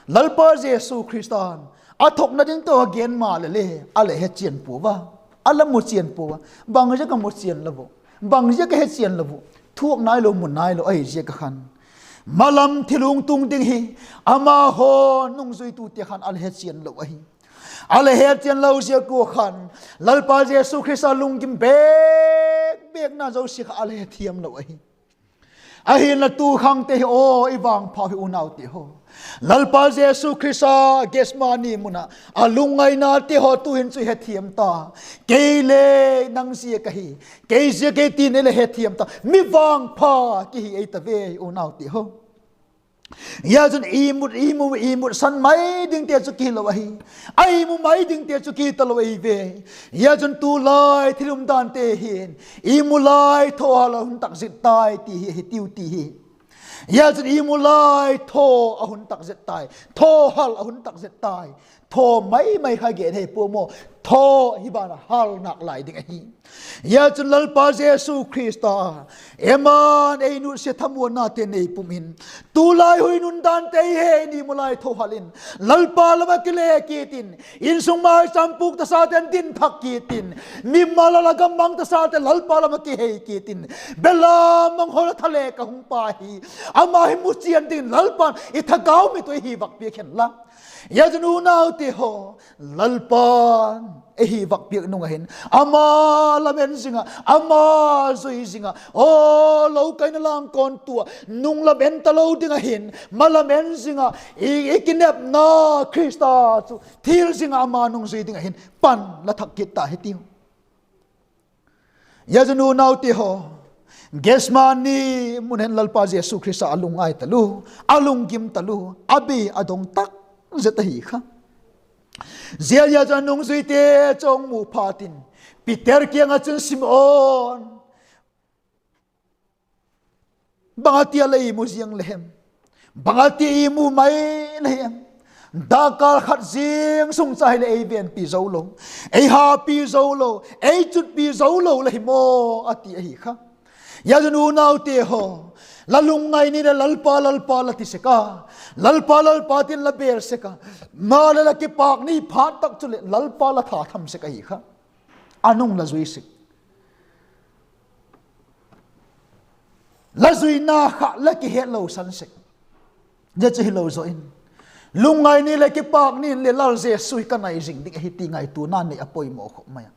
Lalpa Jesu Khrista'n a thokna ding tawh a gen maleh le, a la hechian pua a, a la muchian pua a. Bangziak a muchian lo u, bangziak a hechian lo u? Thuak nailo, mu nailo ahi ziak a khan, malam thil hung tung ding hi amahaw nungzuitute khan a la hechian lo ahi. A la hechian lo ziak ua khan, Lalpa Jesu Khrista lunggim bêk bêkna zosia kha a la hethiam lo ahi. Ahinla tu khangte hi aw, i vangpha hi unaute haw, Lalpa Jesu Khrista Gethsemani mun ah a lungngainate haw tu'hin chu i hethiam ta. Kei le nang ziak ahi, kei ziak ahi ti'n i la hethiam ta. Mi vangpha kihi ei ta ve unaute haw. Zia chun i mut, i mu, i mutsan mai dingte chu kihilo ahi. A i mu mai dingte chu kitalo ahi ve. Zia chun tulai thil umdante hin, i mu lai thawhal a hun tak zet tai ti hi ahi tiu ti hi. Zia chun i mu lai thaw a hun tak zet tai, thawhal a hun tak zet tai. Thaw mai mai kha gen hei pua maw, thaw hi ban a hal nâk lai ding ahi. Zia chun Lalpa Jesu Khrista, ama'n ei nutsia thamuannate nei pum in, tulai hui nundante hi i mu lai thawhal in Lalpa lam ah kile kit in, insung maicham pûk tasate'n din thak kit in, mimal a la gam mang tasate Lalpa lam ah kihei kit in, belam mang hawl a thale ka hung pa hi, ama hi muchian dingin Lalpa'n i thagau mit uh ei hi vak piak hen la. Zia chun unaute haw, Lalpa'n ei hi vak piak nung ah hin, ama lam en zing ah, ama zui zing ah, aw, lo kaina langkawn tu ah nung lam en talo ding ah hin, ma lam en zing ah, i, i kinepna Khrista chu thil zing ah ama nung zui ding ah hin pan la thak kit ta hi tiu. Zia chun unaute haw, Gethsemani mun hin Lalpa Jesu Khrista a lungngai talu, a lunggim talu, a bi a dong tak zet ahi kha. Zia, zia chun a nungzuite chu a hung mu phat in, Peter kiang ah chun, Simon, bang a tia la i mu ziang le hem? Bang a tia i mu mai le hem? Dakkal khat ziang sung cha hileh ei venpi zo lo, ei hapi zo lo, ei chutpi zo lo la hi maw, a ti ahi kha. Zia chun unaute haw, la lungngai ni leh Lalpa, Lalpa la ti sek a, Lalpa, Lalpa tin la bêl sek a, maleh la kipâk ni phat tak chuleh Lalpa la tha tham sek ahi kha. A nung la zui sek. La zuina kha la kihetlo san sek. Zia chu hilo zaw in, lungngai ni leh kipâk ni in leh Lal Jesu hi ka nai zing ding ahi ti ngaituana nei a poimaw khop mai a.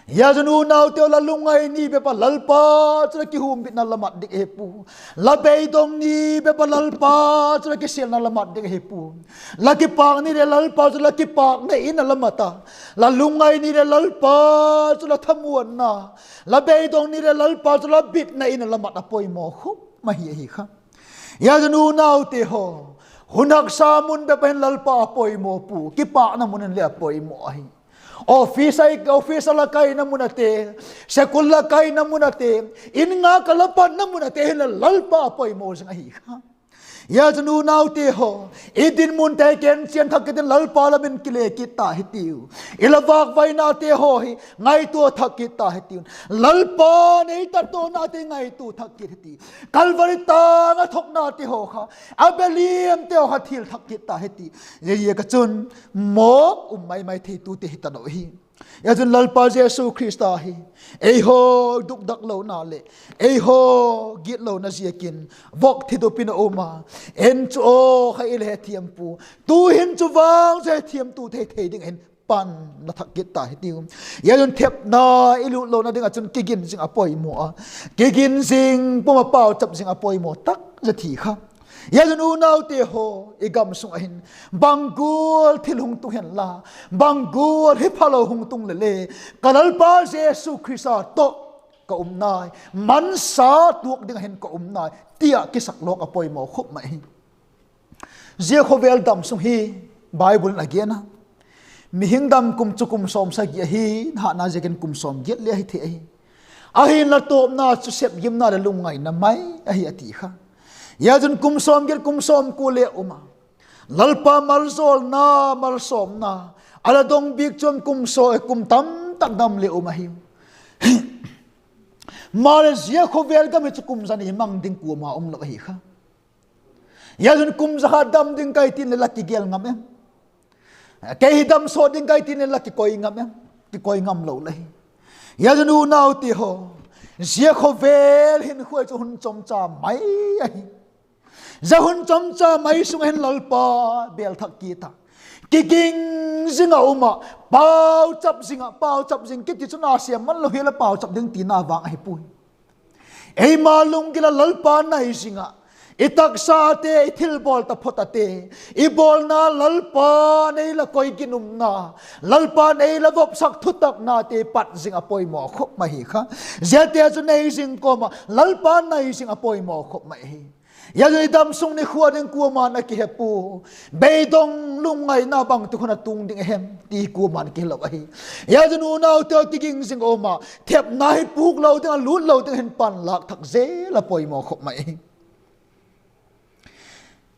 Zia chun unaute haw, la lungngai ni bep ah Lalpa chu la kihumbitna la mat ding ahi pua. La beidong ni bep ah Lalpa chu la kisêlna la mat ding ahi pua. La kipâk ni leh Lalpa chu la kipâkna in a la mat a, la lungngai ni leh Lalpa chu la thamuanna, la beidong ni leh Lalpa chu la bitna in a la mat a poimaw khop mai ahi kha. Zia chun unaute haw, hun haksa mun bep ah hin Lalpa a poimaw pua, kipâkna mun in leh a poimaw ahi. Office a, office a la kaina mun ate, school la kaina mun ate, in ngak a la panna mun ate hinle Lalpa a poimaw zing ahi kha. Hia chun unaute haw, i dinmun te gen chian thak kit in Lalpa lam in kile kit ta hitiu. I la vâkvainate haw hi ngaitua thak kit ta hitiu. Lalpa'n ei tatdawna te ngaitua thak kit hiti. Kalvari tâng ah thoknate haw kha, a beliamte haw kha thil thak kit ta hiti. Ziaziak a chun mawk um mai mai theitute hi ta lo hi. Hia chun Lalpa Jesu Khrista hi eihaw dukdak lona leh eihaw gitlona ziakin vok thitup in a um a, en chu aw kha i la hethiam pua, tu'hin chu vang chu hethiamtu thei thei ding hin pan la thak kit ta hitiu. Hia chun thepna i lut lona ding ah chun kigin zing a poimaw a, kigin zing pum ah pauchap zing a poimaw tak zet hi kha. Hia chun unaute haw, i gam sung ah hin bang gual thil hung tung hen la, bang gual hi phalo hung tung le le, ka Lalpa Jesu Khrista tawh ka um nai, mansa tuak ding ah hin ka um nai, ti ah kisak lawk a poimaw khop mai hi. Zia khawvel dam sung hi Bible in a gen a, mihing dam kum chu kum sawmsagi ahi, hatna ziakin kum sawmgiat le ahi thei ahi. Ahinla tawpna chu sepgimna leh lungngaina mai ahi a ti kha. Hia chun kum sawmgiat kum sawmkua le um a, Lalpa maljawlna, malsawmna a la dong bik chuam kum saw, kum tamtak dam le um ahi. Maleh zia khawvel gam hi chu kum za ni mang ding kuama um lo ahi kha. Hia chun kum za khat dam ding ka hi tin leh la kigel ngam em? Kei hi dam sawt ding ka hi tin leh la kikoi ngam em? Kikoi ngam lo la hi. Hia chun unaute haw, zia khawvel hinkhua chu hun chomcha mai ahi. Zia hun chomcha mai sung ah hin Lalpa bêl thak kit a, kiging zing ah um ah, pauchap zing ah, pauchap zing kiti chu na siam man lo hial a pauchap ding tina vang ahi puai. Eima lunggil ah Lalpa nai zing ah, i taksate, i thilbawl taphot ate, i bawlna Lalpa'n ei la koi ginumna, Lalpa'n ei la vopsak thutaknate pat zing a poimaw khop mai hi kha. Ziate chu nei zing kawm ah Lalpa nai zing a poimaw khop mai hi. Hia chun i dam sung nikhua ding kuama'n a kihe pua, beidong lungngaina bangtik hun a tung ding ahem ti kuama'n kihe lo ahi. Hia chun unaute, kiging zing um ah, thepna hi puk lo ding ah, lût lo ding ah hin panlâk thak zel a poimaw khop mai hi.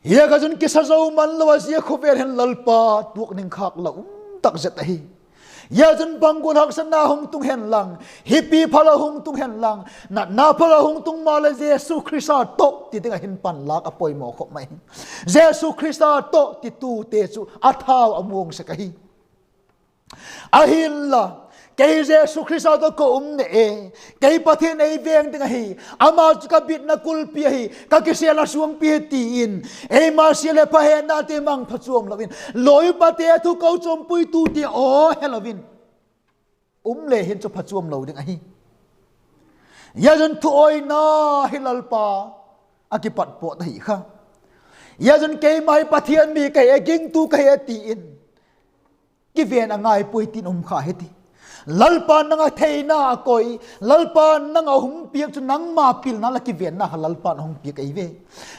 Hia kha chun kisa zo man lo a zia khawvel hin Lalpa tuak ning khâk lo um tak zet ahi. Hia chun bang gual haksatna hung tung hen lang, hipi phalo hung tung hen lang, natna phalo hung tung maleh Jesu Khrista tawh ti ding ah hin panlâk a poimaw khop mai hi. Jesu Khrista tawh titute chu a thau a muang sek ahi. Ahinla, kei Jesu Khrista tawh ka um ne e, kei Pathian ei veng ding ahi, ama chu ka bitna kulpi ahi, ka kisêlna suangpi ahi ti in, eima sia leh pha hetnate mang phachuam lo in, lawipate thu kochuam puitute aw he lo in um le hin chu phachuam lo ding ahi. Hia chun thuawina hi Lalpa a kipat pawt ahi kha. Hia chun keima hi Pathian mi ka hi, a gingtu ka hi a ti in kiven a ngai puai tin um kha hiti. Lalpa'n nang a theina a koi, Lalpa'n nang a hung piak chu nangma pilna la kivenna kha Lalpa'n a hung piak ahi ve.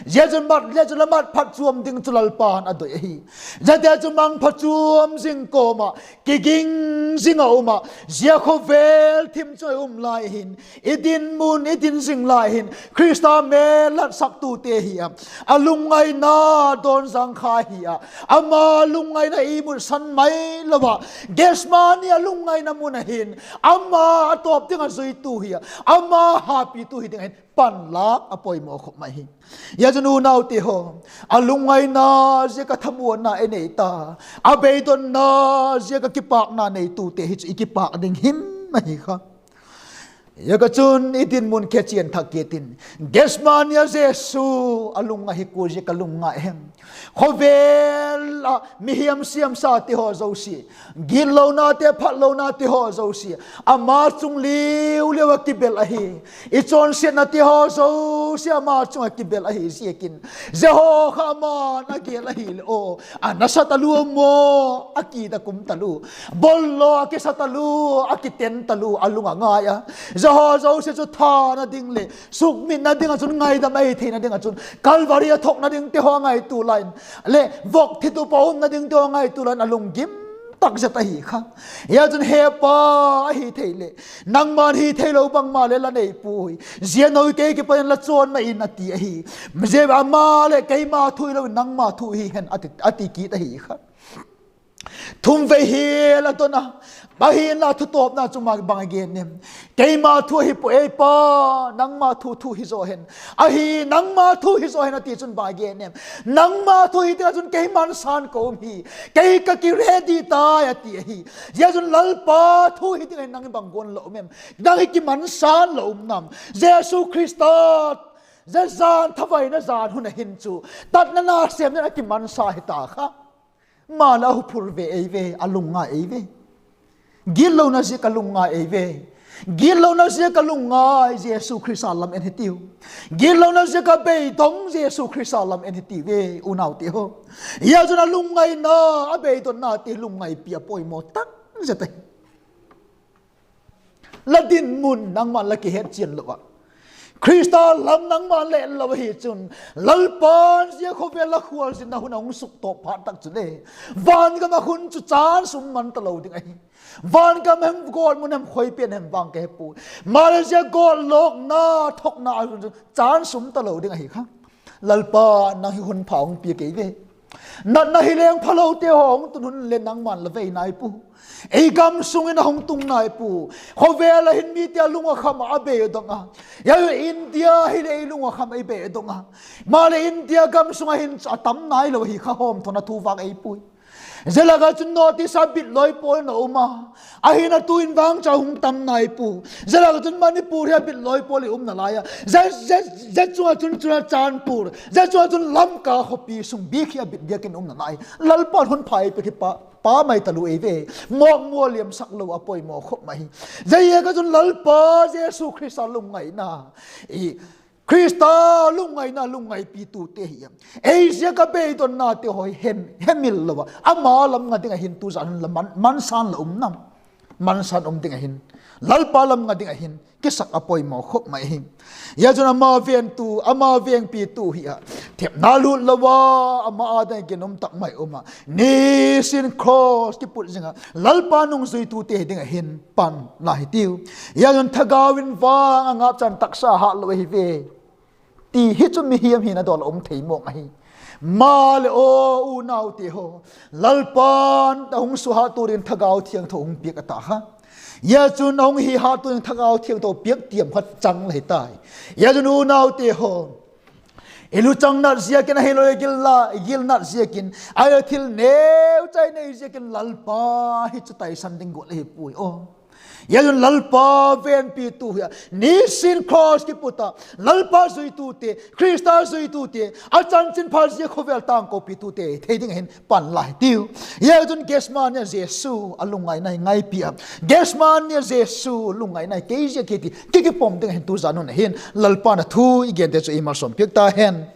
Zia chun mat le chu la mat phatchuam ding chu Lalpa'n a doi ahi. Ziate chu mang phachuam zing kawm ah, kiging zing ah um ah, zia khawvel thim chu a um lai hin, i dinmun i din zing lai hin Khrista mêl latsaktute hi a, a lungngaina dawnzang kha hi a, ama lungngaina i mutsan mai lo a, Gethsemane a lungngaina mun ah hin ama a tawp ding a zuitu hi a, ama hapitu hi ding hin panlâk a poimaw khop mai hi. Hia chun unaute haw, a lungngaina ziak a thamuanna i nei ta, a beidonna ziak a kipâkna neitute hi chu i kipâk ding him ahi kha. Hia kha chun i dinmun khechian thak kit in, Gethsemane a Jesu a lungngai hi kua ziak a lungngai hem? Khawvel ah mihiam siamsate haw zosia, gitlonate, phatlonate haw zosia ama chung liu liu a kibel ahi. I chawnsiatnate haw zosia ama chung ah kibel ahi ziakin, zia haw kha ama'n a gel ahileh aw, a nasa talua maw, a kida kum talua, bawllo a kisa talua, a kiten talua, a lung a ngai a, zia haw zosia chu thana ding leh sukmitna ding ah chun, ngaidam ahi theina ding ah chun Kalvari a thokna dingte haw ngaitua lai in, leh vok thitup a umna dingte haw ngaitua lai in a lunggim tak zet ahi kha. Hia chun, He Pa, ahi thei leh, nangma'n hi theilo bangma le la nei puai, zia no kei kipat in la chawn mai in, a ti ahi. Zia ama leh, Keima thu hilo in nangma thu hi hen, a ti, a ti kit ahi kha. Thumvei hial a don a, ahinla thutawpna chu ma bang a gen em? Keima thu ahi puai, ei Pa, nangma thu thu hi zaw hen. Ahi, nangma thu hi zaw hen, a ti chun bang a gen em? Nangma thu hi ti a chun kei mansa'n ka um hi, kei ka kiready tai, a ti ahi. Zia chun Lalpa thu hi ding ahin nang hi bang gual la um em? Nang hi kimansa'n la um nam? Jesu Khrista zia jan thavaina jan hun a hin chu, tatna nasêm dingin a kimansa hi ta kha. Maleh a huphur ve ei ve, a lungngai ei ve. Gitlona ziak a lungngai ei ve. Gitlona ziak a lungngai Jesu Khrista lam en hitiu. Gitlona ziak a beidong Jesu Khrista lam en hitiu ve, unaute haw. Hia chun a lungngaina, a beidonnate lungngaipi a poimaw tak zet ahi. La dinmun nangma'n la kihetchian lo ah, Khrista lam nangma'n la en lo ahi chun, Lalpa'n zia khawvel la khualzinna hun a hung suktawp phat tak chule, van gam ah khun chu chance um man talo ding ahi. Van gam hem, gawtmun hem, khoi pen hem vang ka he puai. Maleh zia gawtlawkna, thokna a hun chu chance um talo ding ahi kha. Lalpa'n nang hi hun pha hung pia kei ve. Natna hi leng phalote haw hung tun hun leh nangma'n la vei nai pua. Ei gam sung in a hung tung nai pua. Khawvel ah hin mite a lung a kham ah, a beidong a. India hileh ei lung a kham ah, ei beidong a. Maleh India gam sung ah hin chu a tam nailo hi kha, hawmthawna thu vang ei puai. Zia lak ah chun North East a bit lawi pawl in a um a. Ahin a tu'n vang chu a hung tam nai pua. Zia lak ah chun Manipur hi a bit lawi pawl i um nalai a. Zia chung ah chun Churachandpur, zia chung ah chun Lamka khawpi sung bik hi a bit diak in um nalai. Lalpa'n hun pha ei pia kipat pa mai talu ei ve. Mawkmual liamsak lo a poimaw khop mai hi. Zia ziak ah chun Lalpa Jesu Khrista lungngaina, Khrista lungngaina lungngaipitu te hi a. Ei ziak a beidonnate haw hi hemil lo ah, ama lam nga ding ah hin tu zan hun la mansa'n la um nam? Mansa'n um ding ah hin, Lalpa lam nga ding ah hin kisak a poimaw khop mai hi. Zia chun ama vengtu, ama vengpitu hi a, thepna lut lo a, ama â ding ah ginum tak mai um ah, nisin cross kiput zing ah Lalpa nungzuitute hi ding ah hin pan la hitiu. Zia chun thagau in vang a ngap chan taksa hat lo ahi ve, ti hi chu mihiam hina dawl a um thei mawng ahi. Maleh aw unaute haw, Lalpa'n a hung suhattua dingin Thagau Thiangtho hung piak a ta kha. Zia chun a hung hi hattua dingin Thagau Thiangtho piak tiam kha chang la hi tai. Zia chun unaute haw, i luchang nat ziakin ahiloleh gilnat ziakin, ahiloleh thil neuchai nei ziakin Lalpa hi chu taisan ding gual ahi puai aw. Zia chun Lalpa vengpitu hi a, nisin cross kiput ah Lalpa zuitute, Khrista zuitute, a chanchinpha zia khawvel tângkopitute thei ding ah hin pan la hitiu. Zia chun Gethsemane ah Jesu a lungngaina hi ngaipi a, Gethsemane ah Jesu lungngaina hi kei ziak hi ti kikipom ding ah hin tu zan hun ah hin Lalpa'n a thu i gente chu ei malsawm piak ta hen.